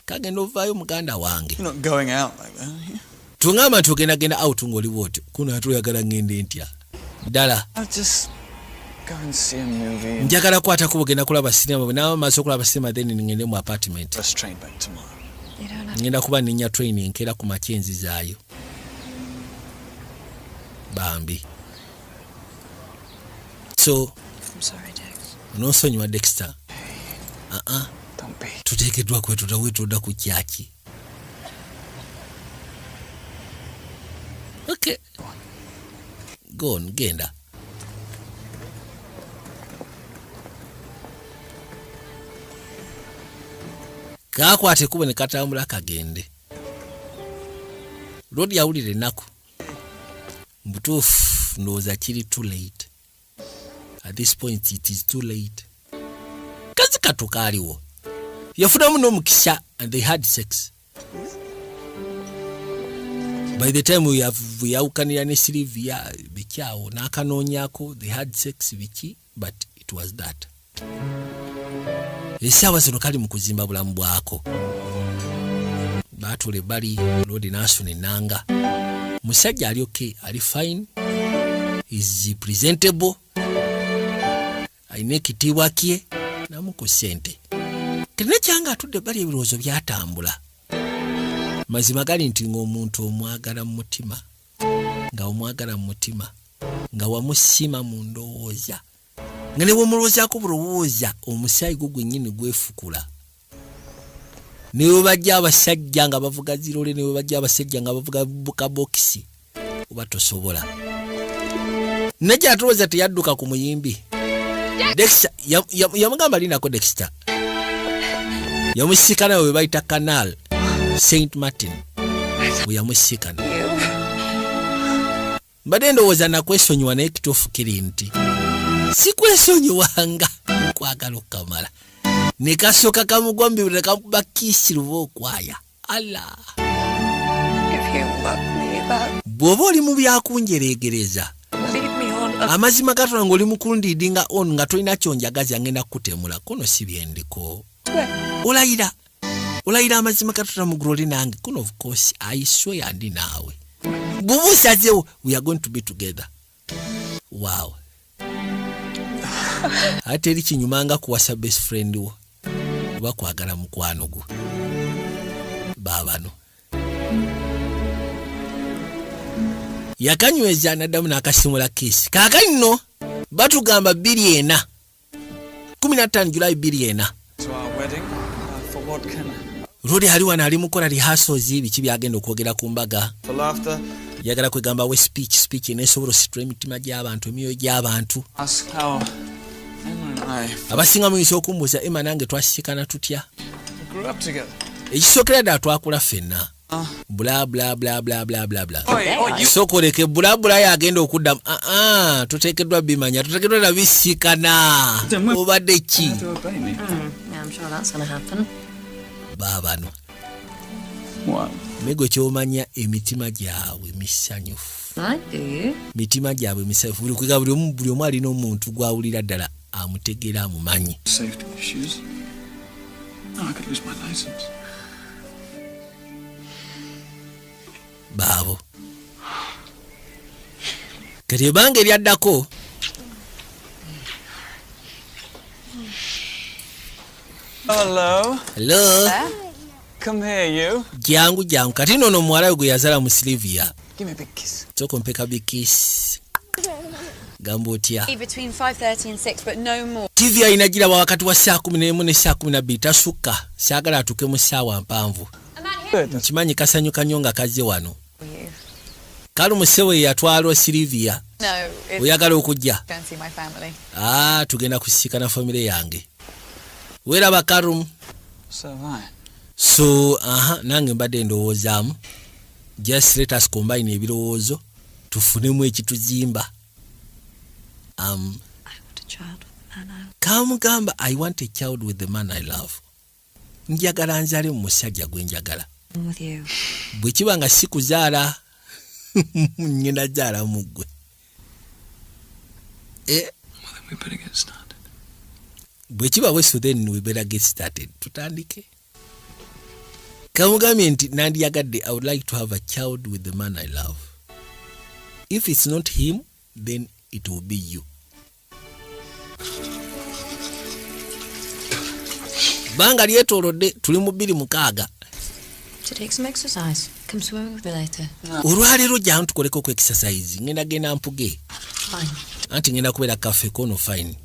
kagenda ovaayo muganda wange. You're not going out like that, are you? Tungamba nti ogenda genda out ng'oli bwotyo kuno, ate oyagala ngende ntya ddala? I'll just go and see a movie. And Njagala kwatako bugenda kulaba sinema, bwe naaba maaso okulaba sinema, then ngende mu apartment. First train back tomorrow. You don't have Ngenda kuba nninya train enkeera ku makya enzizaayo bambi, so. I'm sorry, Dex. Nonsonyiwa, Dexter. Aa, Don't be. tuteekeddwa kwetunda wetunda ku kyaki. Okay, go on, genda. Kakwata ekkubo ne katambula kagende. Lodi yawulira ennaku. Mubutuufu ndowooza kiri too late at this point, it is too late. Kazi katu kaaliwo yafunamu n'omukisa and they had sex. By the time we have yawukanira ne Silivia bikyawo n'akanoonyako, they had sex biki, but it was that. Essaawa zino kali mu kuzimba bulamu bwako. Baatuula ebbali, Lodi n'asuna ennanga. Musajja ali okay, ali fine, is presentable, alina ekitiibwa kye namu ku ssente. Terina kyanga atudde ebbali, ebirowoozo byatambula. Mazima gali nti ng'omuntu omwagala mu mutima, nga omwagala mu mutima, nga wamusiima mu ndowooza, nga ne bwomulowoozaako bulowooza, omusaayi gwo gwennyini gwefukula. Ne bwe bajja abasajja nga bavuga zirole, ne bwe bajja abasajja nga bavuga bukabokisi, oba tosobola. Najja atulowooza teyadduka ku muyimbi Dexter. Yamugamba linako Dexter yamusiikana we bayita Canal St Martin we yamusiikana. Mbadde ndowooza nakwesonyiwa, naye kituufu kiri nti sikwesonyiwanga, nkwagala okukamala. Ne kasooka kamugwa mu bibuli ne kamukuba kiss luba okwaya ala. If you muck me about, Bw'oba oli mu byakunjereegereza, lead me on. amazima gatola ng'oli mu kunleadinga on nga tolina kyonjagaza, ngenda kukutemula kuno si byendiko. Olayira, olayira amazima gatola mu gulu oli nange kuno. Of course I swear, ndi naawe. Bw'oba osazeewo, we are going to be together. Wow, ate eri kinyumanga kuwasa best friend wo oba kwagala mukwano gwo. Baabano yakanyweza naddamu n'akasimula kiss. Kaakati nno batugamba 24 15 July 24. To our wedding, for what can Lwoli ali wano ali mukola rehearsals, biki byagenda okwogera ku mbaga. For laughter, Yagala kwegamba we speech, speech eneesobola ositula emitima gy'abantu, emyoyo gy'abantu. Ask how Emma and I Abasinga muyinza okumbuuza, Emma nange twasisikana tutya? Grew up together. Ekisookera ddala twakula ffenna, bla bla bla bla bla bla bla. Oi, oi, you- Sooka oleke bulabula yagenda okuddamu. Aa, tuteekeddwa bimanya, tuteekeddwa nabisikana obadde ki? To obey me. Yeah, I'm sure that's gonna happen. Baabano. What? Nego kyomanya, emitima gyabwe misanyufu. Right, do you? Mitima gyabwe misanyufu, buli kwega buli omu alina omuntu gwawulira ddala amutegeera, amumanyi. Safety issues. Oh, I could lose my license. Baabo kati ebbanga eryaddako. Hello. Hello. Come here, you. Jangu, jangu. Kati nono omuwala we gwe yazala mu Silivia. Give me a big kiss. Sooka ompeka big kiss, gamba otya? Between 5:30 and 6, but no more. TV alina giraba wakati wa saa 11 ne saa 12, tasukka. Saagala atuuke mu ssaawa mpanvu. Nkimanyi kasanyuka nnyo nga kazze wano. Kale musewe yatwala Silivia. No, it's Oyagala okujja? Go and see my family. Aa, tugenda kusisikana famire yange. Weeraba, Karum. So have I. So aha, nange mbadde ndowoozaamu, just let us combine ebirowoozo tufunemu ekituzimba. Kamugamba, "I want a child with the man I love." Njagala nzale mu musajja gwe njagala. With you. Bwe kiba nga si kuzaala, ngenda zaala mu ggwe. Eh, Well, then we better get started. Bwe kiba bweso, then we better get started, tutandike. Kamugambye nti nandiyagadde, "I would like to have a child with the man I love. If it's not him, then it will be you." Bbanga lyetoolodde, tuli mu 2006. To take some exercise. Come swimming with me later. Olwaleero jangu tukoleko ku exercise, ngenda genda mpuge. Fine. Anti ngenda kubeera cafe kono, fine.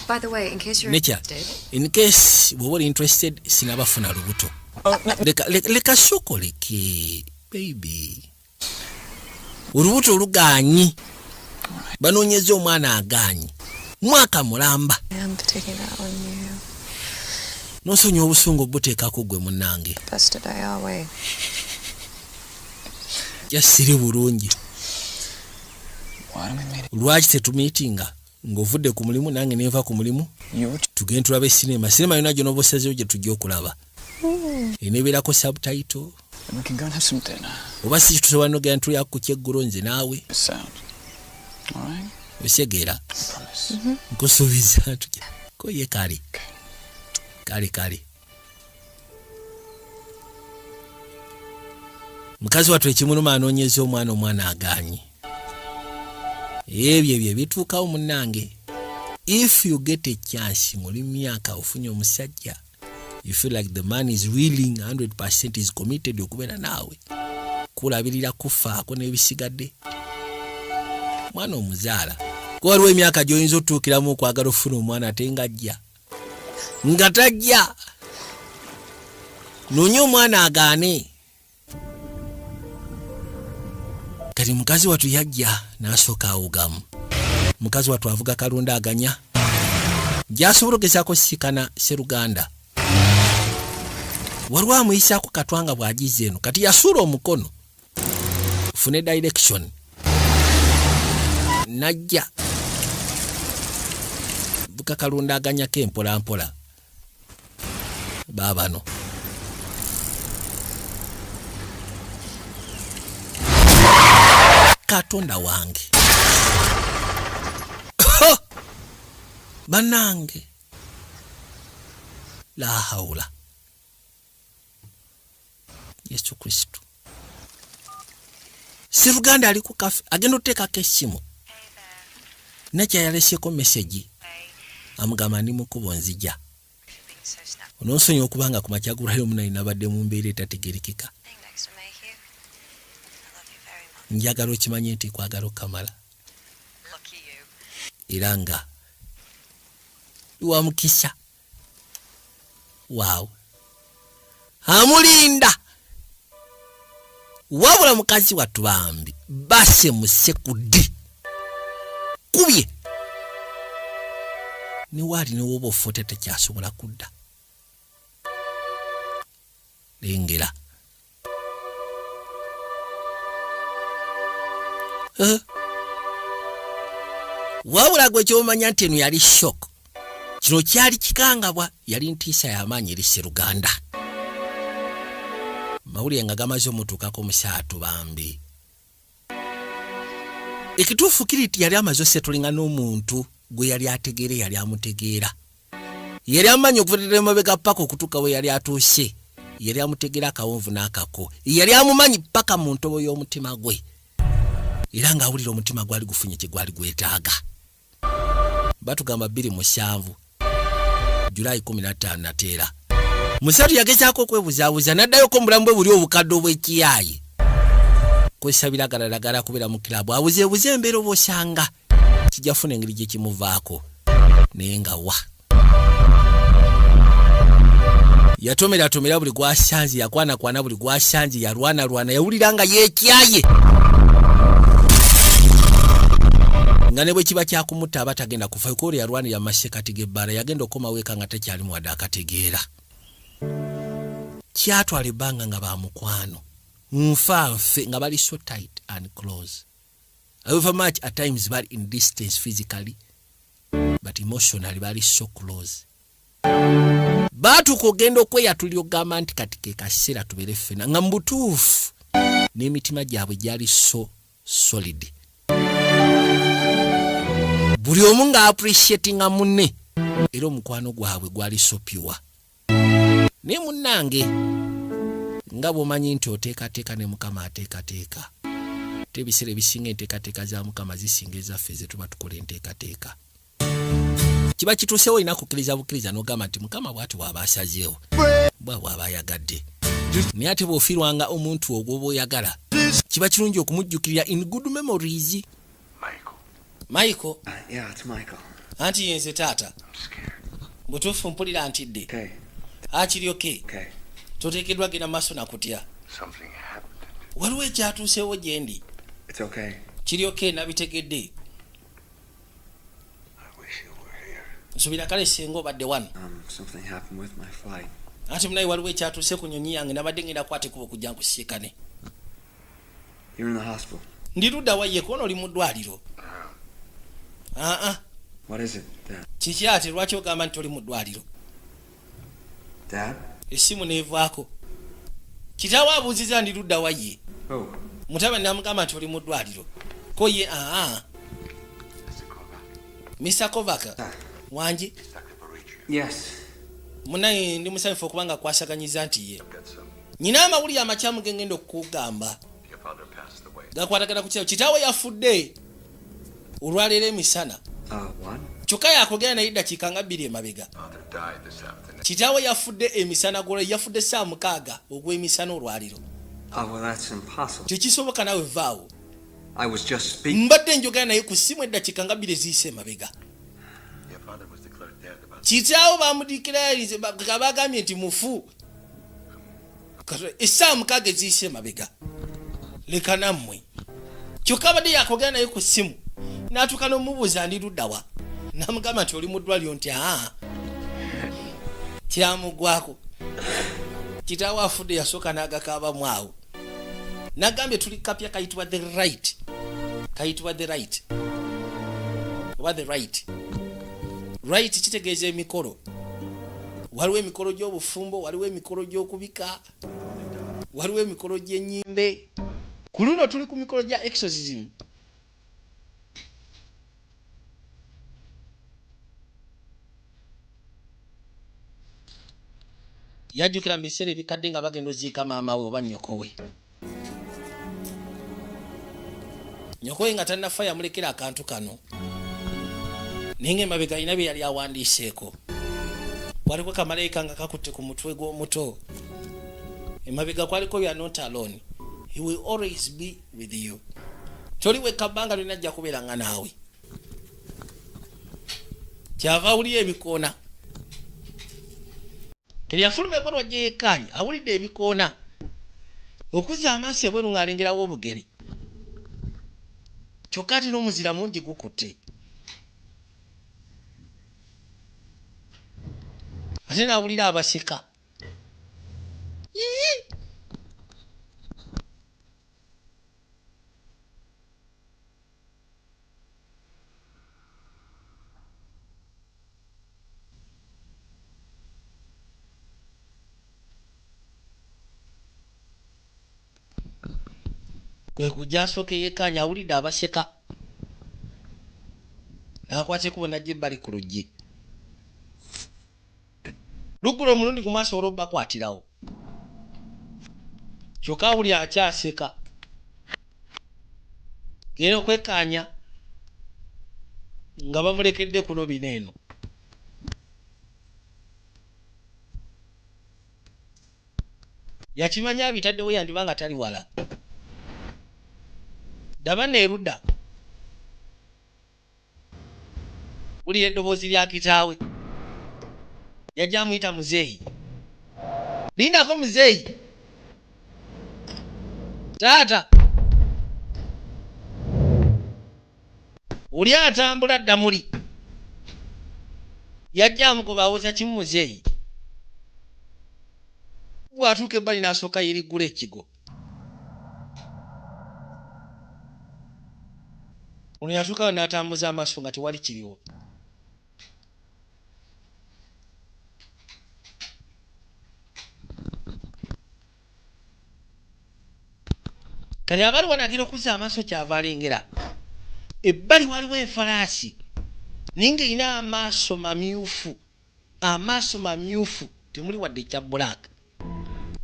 By the way, in case you're Nature. interested, In case bw'oba oli interested, sinabafuna lubuto. Leka sokoleke, baby. Olubuto olugaanyi, banoonyeza omwana agaanyi mwaka mulamba. I am taking that on you. Nosonyiwa obusungu obuteekako gwe munnange. Best today, are we? Jasiri bulungi. Why don't we meet? Lwaki tetumiitinga ng'ovudde ku mulimu, nange nenva ku mulimu, Your tugende tulabe sinema? Sinema yonna gy'onoba osazeewo gye tujja okulaba, eneebeerako subtitle. And we can go and have some dinner. Oba si tusobola nogenda tulya ku kyeggulo nze naawe. Sound. All right? Osegeera? Promise. Nkusuubiza tujja koye. Kale kale kale, mukazi wattu ekimuluma anoonyeza omwana, omwana agaanyi. Ebyo ebyo ebituukawo munnange. If you get a chance, ng'oli myaka ofunye omusajja, you feel like the man is willing 100%, is committed okubeera naawe, kulabirira, kufaako n'ebisigadde, mwana omuzaala. Ko waliwo emyaka gy'oyinza otuukiramu okwagala ofuna omwana ate nga ajja nga tajja. Noonya omwana agaane. Kati mukazi wattu yajja n'asooka awugamu. Mukazi wattu avuga kalunda aganya gyasobola ogezaako sisikana seruganda. Waliwo amuyisaako katwanga bw'agiza eno. Kati yasuula omukono fune direction, najja buka kalunda aganyako empolampola. Baabano Katonda wange. Ho! Bannange, la haula, Yesu Kristo. Seruganda ali ku cafe, agenda otuteekako essimu. Nakyayaleseko message, amugamba, "Ndi mukubo nzija." Onoonsonyiwa okuba nga ku makya gulwayo omunani nabadde mu mbeera etategerekeka. Njagala okimanye nti kwagala okamala, era nga wa mukisa waawe amulinda. Wabula mukazi wattu bambi basemuse kuddi kubye newaali newoba ofote tekyasobola kudda. Lengera. Eh. Wabula gwe kyomanya nti eno yali shock, kino kyali kikangabwa, yali ntiisa y'amaanyi eri Seruganda. Mawulire nga gamaze omutuukako musaatu bambi. Ekituufu kiri ti yali amaze osettlinga n'omuntu gwe yali ategeera, yali amutegeera, yali amumanyi okuvutirira emabega paka okutuuka we yali atuuse. Yali amutegeera akawonvu n'akako, yali amumanyi paka mu ntobo y'omutima gwe, era ng'awulira omutima gwali gufunye kye gwali gwetaaga. Batugamba 27 Julayi 15 nateera musatu yagezaako okwebuzaabuza n'addayoko mu bulamu bwe buli obukadde obw'ekiyaayi, kwesabira galalagala, kubeera mu kilabu, abuzeebuze embeera oba osanga kijja funa engeri gye kimuvaako. Naye nga wa Yatomeratomera buli gwasanze, yakwanakwana buli gwasanze, yalwanalwana, yawulira nga yeekyaye, nga ne bwe kiba kyakumutta aba tagenda kufa. Koolo yalwanira mu masekati g'ebbaala, yagenda okukomawo eka nga takyalimu wadde akategeera. Kyatwala ebbanga nga bamukwano nfa nfe, nga bali so tight and close. However much at times bali in distance physically, but emotionally bali so close. Baatuuka ogenda okweyatulira okugamba nti kati ke kaseera tubeere ffena, nga mu butuufu n'emitima gyabwe gyali so solid, buli omu nga appreciatinga munne, era omukwano gwabwe gwali so pure. Naye munnange, nga bw'omanyi nti oteekateeka ne Mukama ateekateeka, te ebiseera ebisinga enteekateeka za Mukama zisinga ezaffe ze tuba tukola enteekateeka. Kiba kituusewo, olina kukkiriza bukkiriza n'ogamba nti Mukama bw'ati bw'aba asazeewo, bwa bw'aba ayagadde. Naye ate bw'ofiirwanga omuntu ogwo oba oyagala, kiba kirungi okumujjukirira in good memories. Michael. Yeah, it's Michael. Anti yenze taata. Butuufu mpulira ntidde. Akiri okay. Okay. Toteekeddwa genda maaso nakutya. Something happened. Waliwo ekyatuuseewo gye ndi. It's okay. Kiri okay, nabitegedde. Nsuubira kale singa obadde wano. Something happened with my flight. Anti munaye, waliwo ekyatuuse ku nyonyi yange, nabadde ngenda kukwata ekkubo kujja nkusiikane. You're in the hospital. Ndi ludda wa ye kuona oli mu ddwaliro? Aa. What is it, Dad? Kiki ate? Lwaki ogamba nti toli mu ddwaliro? Dad? Essimu neevaako. Kitaawe abuuziza ndi ludda wa ye. Oh. Mutabani namugamba nti oli mu ddwaliro, ko ye aa. Mr Kovaka wangi? Yes. Munaye, ndi musanyufu okuba nga kwasaganyiza nti ye nyina amawulire amakyamu gengenda okukugamba gakwatagana ku kirawo. Kitaawe yafudde olwaleero emisana. What? Kyokka yakogera naye ddakiika nga 2 emabega. Kitaawe yafudde emisana golwa, yafudde saa 6 ogw'emisana olwaliro. Oh, well, that's impossible. Tekisoboka nawe, vaawo. I was just speaking. Mbadde njogera naye ku ssimu eddakiika nga 2 eziyise emabega. Kitaawo bamudikirayirize, bagambye nti mufu essaawa 6 eziyise emabega. Leka nammwe. Kyokka abadde yakogera naye ku ssimu, n'atuuka n'omubuuza ndi luddawa, namugamba nti oli mu ddwaliro, nti aa, kyamugwako. Kitaawe afudde, yasooka n'agakaabamu awo. Nagambye tuli kapya kayitibwa The Rite, kayitibwa The Rite oba The Rite. Rite kitegeeza emikolo. Waliwo emikolo gy'obufumbo, waliwo emikolo gy'okubika, waliwo emikolo gy'ennyimbe. Ku luno tuli ku mikolo gya exorcism. Yajjukira mu biseera ebikadde nga bagenda oziika maama we oba nnyoko we. Nnyoko we nga tannafa yamulekera akantu kano, naye nga emabega alina bye yali awandiiseeko. Waliko kamalayika nga kakutte ku mutwe gw'omuto. Emabega kwaliko bya "Not alone, he will always be with you." Toli wekka, bbanga lina ajja kubeeranga naawe. Kyava awulira ebikoona, teyafuluma ebweru wajja yekkaanya, awulidde ebikoona. Okuzza amaaso ebweru ng'alengerawo obugere, kyokka ate n'omuzira mungi gukutte. Ate n'awulira abaseka. Ii! Kwe kujja asooka eyekkaanya, awulidde abaseka, n'akwata ekkubo n'ajja ebbali ku luggi. Luggula omulundi gumu asobola obbakwatirawo, kyokka awulira akyaseka. Genda okwekkaanya nga bamulekedde kuno bino eno. Yakimanya abitaddewo, yandiba nga tali wala. Daba neerudda wulira eddoboozi lya kitaawe, yajja amuyita muzeeyi. Lindako muzeeyi. Taata oli atambula dda muli yajja amugoba awoza kimu muzeeyi. Bw'atuuka ebbali n'asooka yeeriggula ekigo. Ono yatuukayo n'atambuza amaaso nga tewali kiriwo. Kati abali wanagira okuzza amaaso kyava alengera ebbali waliwo enfalaasi naye ng'erina amaaso mamyufu, amaaso mamyufu, temuli wadde ekya black,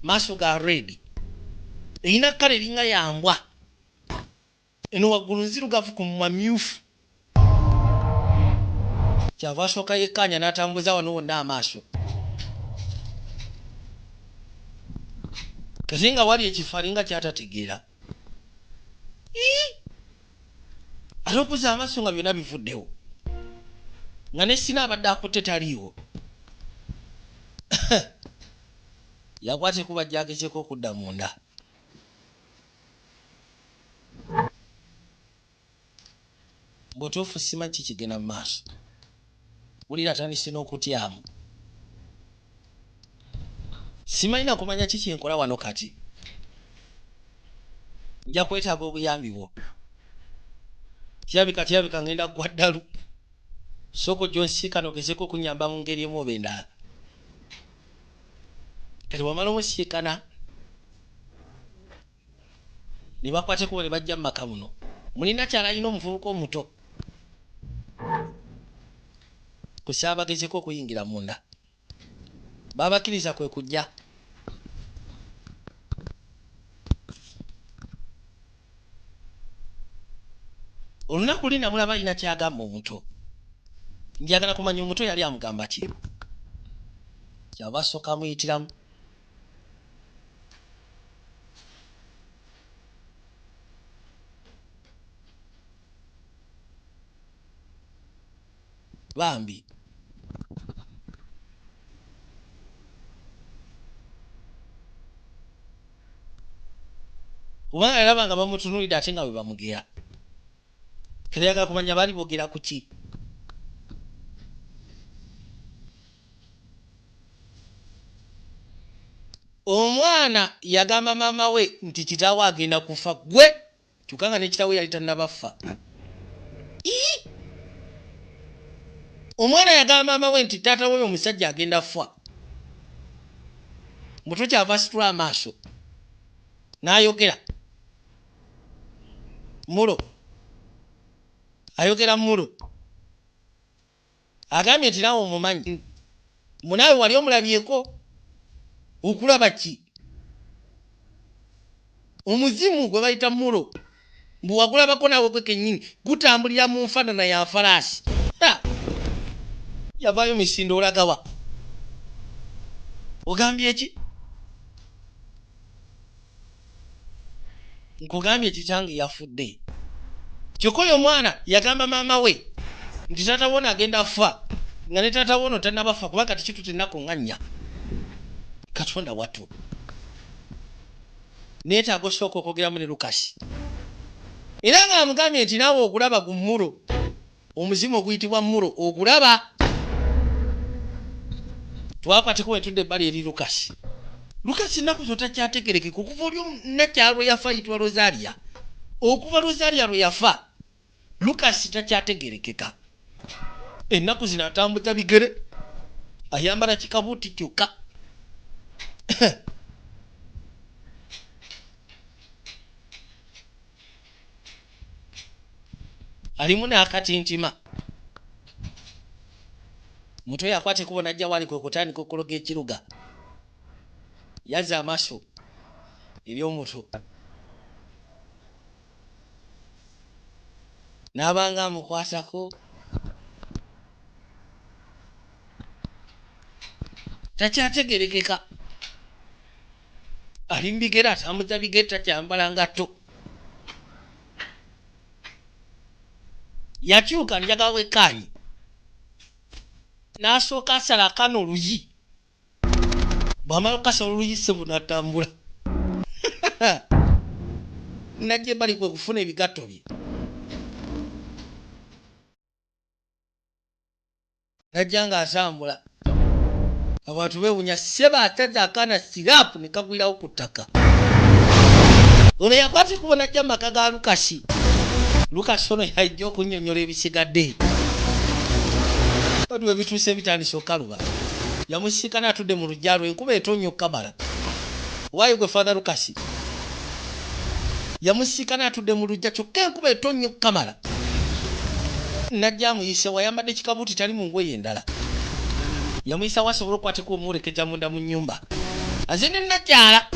maaso ga red, erina kkala eringa ya mbwa, eno waggulu nzirugavu ku mumwa myufu. Kyava asooka yekkaanya n'atambuza wano wonna amaaso. Kati nga wali ekifo alinga ky'atategeera. Ii! Ate okuzza amaaso nga byonna bivuddewo. Nga ne sina abadde akutte taliiwo. Yakwata ekkubo ajja agezeeko okudda munda. Butuufu simanyi ki kigenda mu maaso. Wulira atandise n'okutyamu. Simanyi na kumanya ki kye nkola wano kati. Nja kwetaaga obuyambi bwo. Kirabika kirabika ngenda kugwa ddalu. Sooka ojje onsiikane ogezeeko okunnyamba mu ngeri emu oba endala. Kati bw'amala omusiikana ne bakwata ekkubo ne bajja mu maka muno. Mulina kyalo alina omuvubuka omuto. Kusaba bagezeeko okuyingira munda. Babakkiriza kwe kujja. Olunaku luli namulaba alina ky'agamba omuto. Njagala kumanya omuto yali amugamba ki. Kyava asooka amuyitiramu. Bambi. Kubanga yalaba nga bamutunuulidde ate nga bwe bamugera. Kati ayagala kumanya baali boogera ku ki. Omwana yagamba maama we nti kitaawe agenda kufa gwe kyokka nga ne kitaawe yali tannabafa. Ii! Omwana yagamba maama we nti taata we omusajja agenda kufa. Muto kyava asitula amaaso n'ayogera. Mulo ayogera mulo agambye nti naawe omumanyi munaawe wali omulabyeko okulaba ki omuzimu gwe bayita mulo mbu wagulabako naawe gwe kennyini gutambulira mu nfaanana ya nfalaasi. Yavaayo misinde olagawa ogambye ki? Nkugambye kitange yafudde. Kyokka oyo omwana yagamba maama we nti taata wono agenda fa nga ne taata wono tannabafa kuba kati kitutte ennaku nga nnya. Katonda wattu. Neetaaga osooka okwogeramu ne Lukasi. Era ng'amugambye nti naawe okulaba gu mulo, omuzimu oguyitibwa mulo okulaba. Twakwateko we tudda ebbali eri Lukasi. Lukasi ennaku zino takyategeerekeka okuva oli nakyalo lwe yafa ayitibwa Rosalia. Okuva Rosalia lwe yafa, Lukasi takyategeerekeka. Ennaku zino atambuza bigere, ayambala kikabuuti kyokka. Alimu n'akatintima. Muto yakwata ekkubo n'ajja wali kwe kutandika okuloga ekiruga. Yazza amaaso eri omuto. N'abanga amukwatako. Takyategeerekeka. Ali mu bigere atambuza bigere takyambala ngatto. Yakyuka njagala wekkaanye. N'asooka asala akaana oluyi. Bw'amala okukasa oluyise bunatambula najja ebbali kwe kufuna ebigatto bye, najja ng'atambula, abantu beewunya, sseba atadde akaana siraapu ne kagwirawo ku ttaka. Ono yakwata ekkubo najja mu maka ga Lukasi. Lukasi ono yajja okunnyonnyola ebisigadde. Batu bwe bituuse bitandise okukaluba, yamusiikana atudde mu luggya lwe, enkuba etonnya okukamala. Waayo gwe Father Lukasi yamusiikana atudde mu luggya, kyokka enkuba etonnya okukamala. Najja amuyise, wayambadde kikabuuti, tali mu ngoye endala. Yamuyisawo asobole okukwateko omuwolekeza munda mu nnyumba, aze ne nakyala.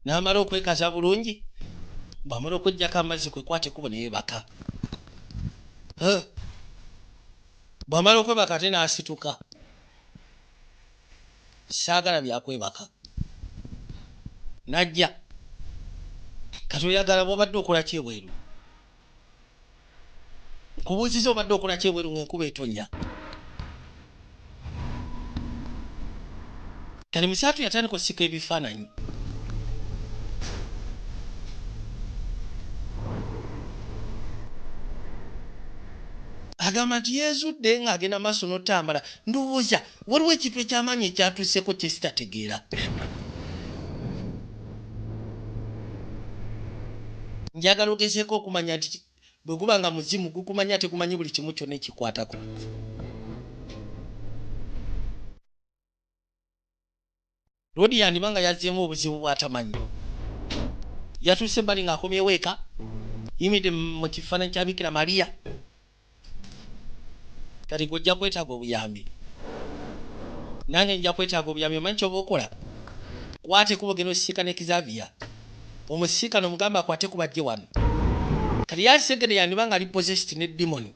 N'amala okwekaza bulungi, bw'amala okweggyako amazzi kwe kwata ekkubo ne yeebaka. Bw'amala okwebaka ate n'asituka, saagala byakwebaka, najja. Kati oyagala bw'obadde okola ki ebweru? Nkubuuziza, obadde okola ki ebweru ng'enkuba etonnya? Kati musaatu yatandika osika ebifaananyi. Agamba nti yeezudde ng'agenda maaso n'otambala, ndowooza waliwo ekintu ekyamaanyi ekyatuuseko kye sitategeera. Njagala ogezeeko okumanya nti bwe guba nga muzimu gukumanya, ate gumanyi buli kimu kyonna ekikwatako. Lodi yandiba nga yazzeemu obuzibu bw'atamanyi. Yatuuse ebbali ng'akomyewo eka, yimidde mu kifaananyi kya Bikira Mariya. Kati gwe ojja kwetaaga obuyambi, nange nja kwetaaga obuyambi. Omanyi kyoba okola, kwata ekkubo, genda osisinkana Exavia, omusisinkane omugamba akwate ku bajje wano. Kati yasegere yandiba nga ali possessed ne demon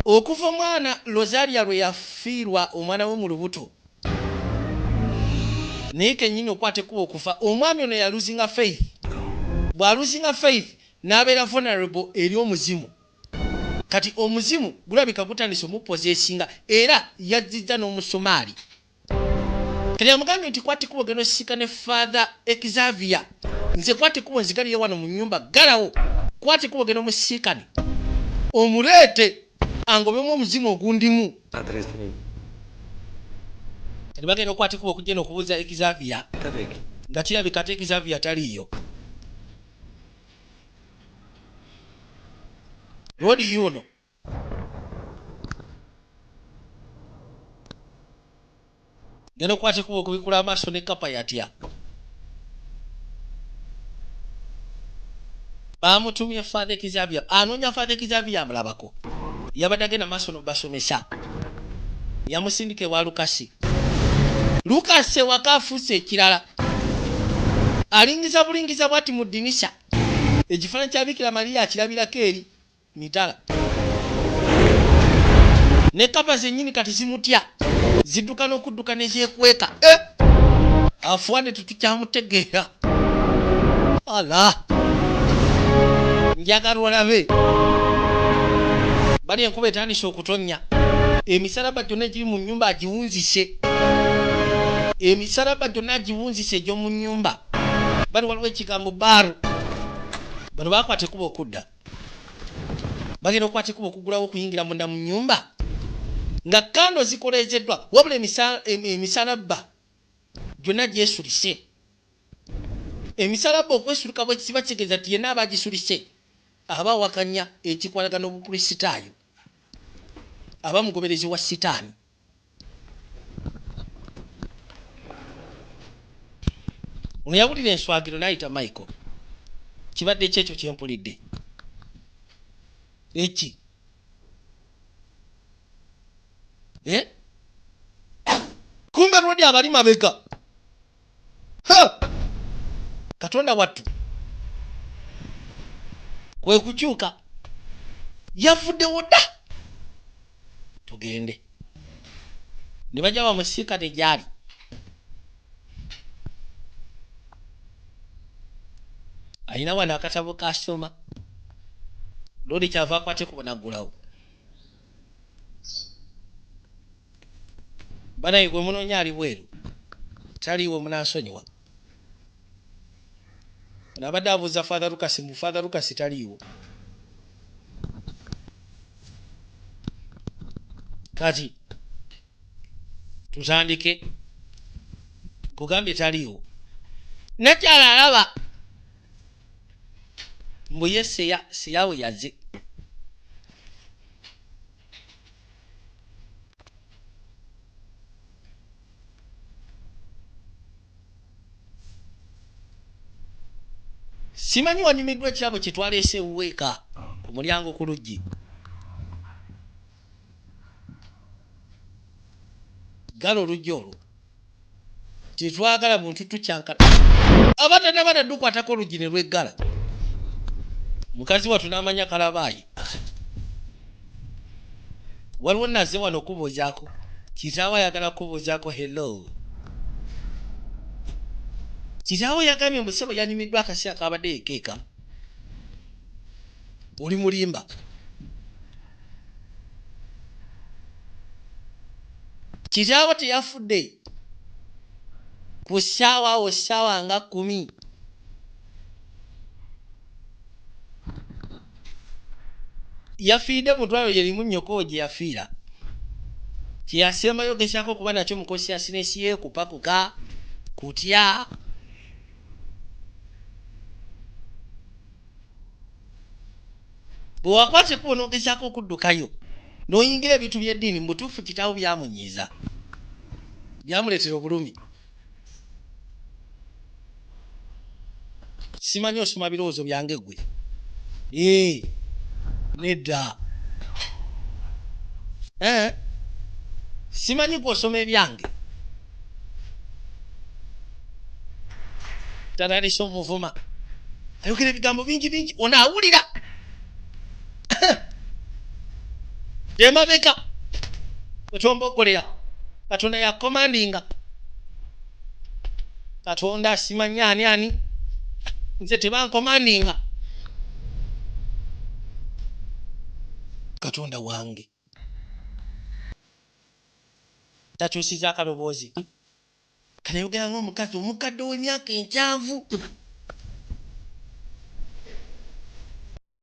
okuva omwana Rosalia lwe yafiirwa omwana we mu lubuto, naye kennyini okwata ekkubo okufa. Omwami ono yalosinga faith. Bw'alosinga faith n'abeera vulnerable eri omuzimu. Kati omuzimu gulabika gutandise omupossessinga, era yazzizza n'omusomaali. Kati amugambye nti kwata ekkubo, genda osisinkane ne Father Exavia. Nze kwata ekkubo nzigalire wano mu nnyumba, ggalawo, kwata ekkubo, genda omusisinkane, omuleete angobemu omuzimu ogundimu. Kati bagenda okwata ekkubo okugenda okubuuza Exavia, nga kirabika ate Exavia taliiyo. Lodi yuno genda okwata ekkubo okubikula amaaso ne kapa yatya. Bamutumye Father Exavia, anoonya Father Exavia amulabako. Yabadde agenda maaso nobasomesa, yamusindika ewa Lukasi. Lukasi ewaka afuuse ekirala, alingiza bulingiza bwati mu ddinisa, ekifaananyi kya Bikira Mariya akirabirako eri mitala, ne kapa zennyini kati zimutya, zidduka n'okudduka nezeekweka. Eh! Afuwadde tetukyamutegeera. Ala njagala olabe bali enkuba etandise okutonnya, emisalaba gyonna egiri mu nnyumba agiwunzise, emisalaba gyonna agiwunzise egy'omu nnyumba. Bali waliwo ekigambo baaru. Bano bakwata ekkubo okudda, bagenda okukwata ekkubo okugulawo okuyingira munda mu nnyumba, nga kando zikolezeddwa, wabula emisalaba gyonna gyesulise. Emisalaba okwesulika bwe kiba kitegeeza nti yenna aba agisulise aba awakanya ekikwatagana obukristaayo, aba mugoberezi wa sitaani. Ono yawulira enswagiro n'ayita Michael. Kibadde kyekyo kyempulidde eki? Eh? Kumbe lwodi abali mabega. Ha! Katonda wattu, kwe kukyuka, yavuddewo dda. Tugende ne bajja bamusiikane gyali. Alina wano akatabo kasoma. Lodi kyava akwate ku bunaggulawo. Banaye gwe munoonya ali bweru, taliiwo, munansonyiwa. Ono abadde abuuza Father Lucas, mu Father Lucas taliiwo. Kati tutandike, kugambye taliiwo. Nakyala alaba mbu ye seya seyawe yaze. Simanyi wanyumiddwa ekirabo kye twaleese ewuweeka ku mulyango ku luggi. Ggala oluggi olwo, tetwagala muntu tukyankala abatanabata dukwatako oluggi ne lweggala. Mukazi wattu n'amanya kalabaayi. Waliwo naze wano okubuuzaako kitaawe, ayagala kubuuzaako. Hello kitaawe, yagambye musebo yanyumiddwa akaseera kabadde yekeeka. Oli mulimba. Kitaawe teyafudde ku ssaawa awo, ssaawa nga 10. Yafiiridde mu ddwaliro gye limu nnyoko gye yafiira. Kyeyasembayo gezaako okuba nakyo mu consciousness ye kupakuka kutya. Bwe wakwata ekkubo n'ogezaako okuddukayo n'oyingira ebintu by'eddiini, mu butuufu kitaawo byamunyiiza, byamuleetera obulumi. Simanyi osoma birowoozo byange gwe? Ee, nedda. Eh, simanyi gwe osoma ebyange. Tatandise omuvuma, ayogera ebigambo bingi bingi. Ono awulira emabega wetombogolera Katonda yakomandinga, Katonda simanyi ani ani, nze tebankomandinga, Katonda wange. Takyusiza akaloboozi, kanayogera ng'omukazi omukadde ow'emyaka 70.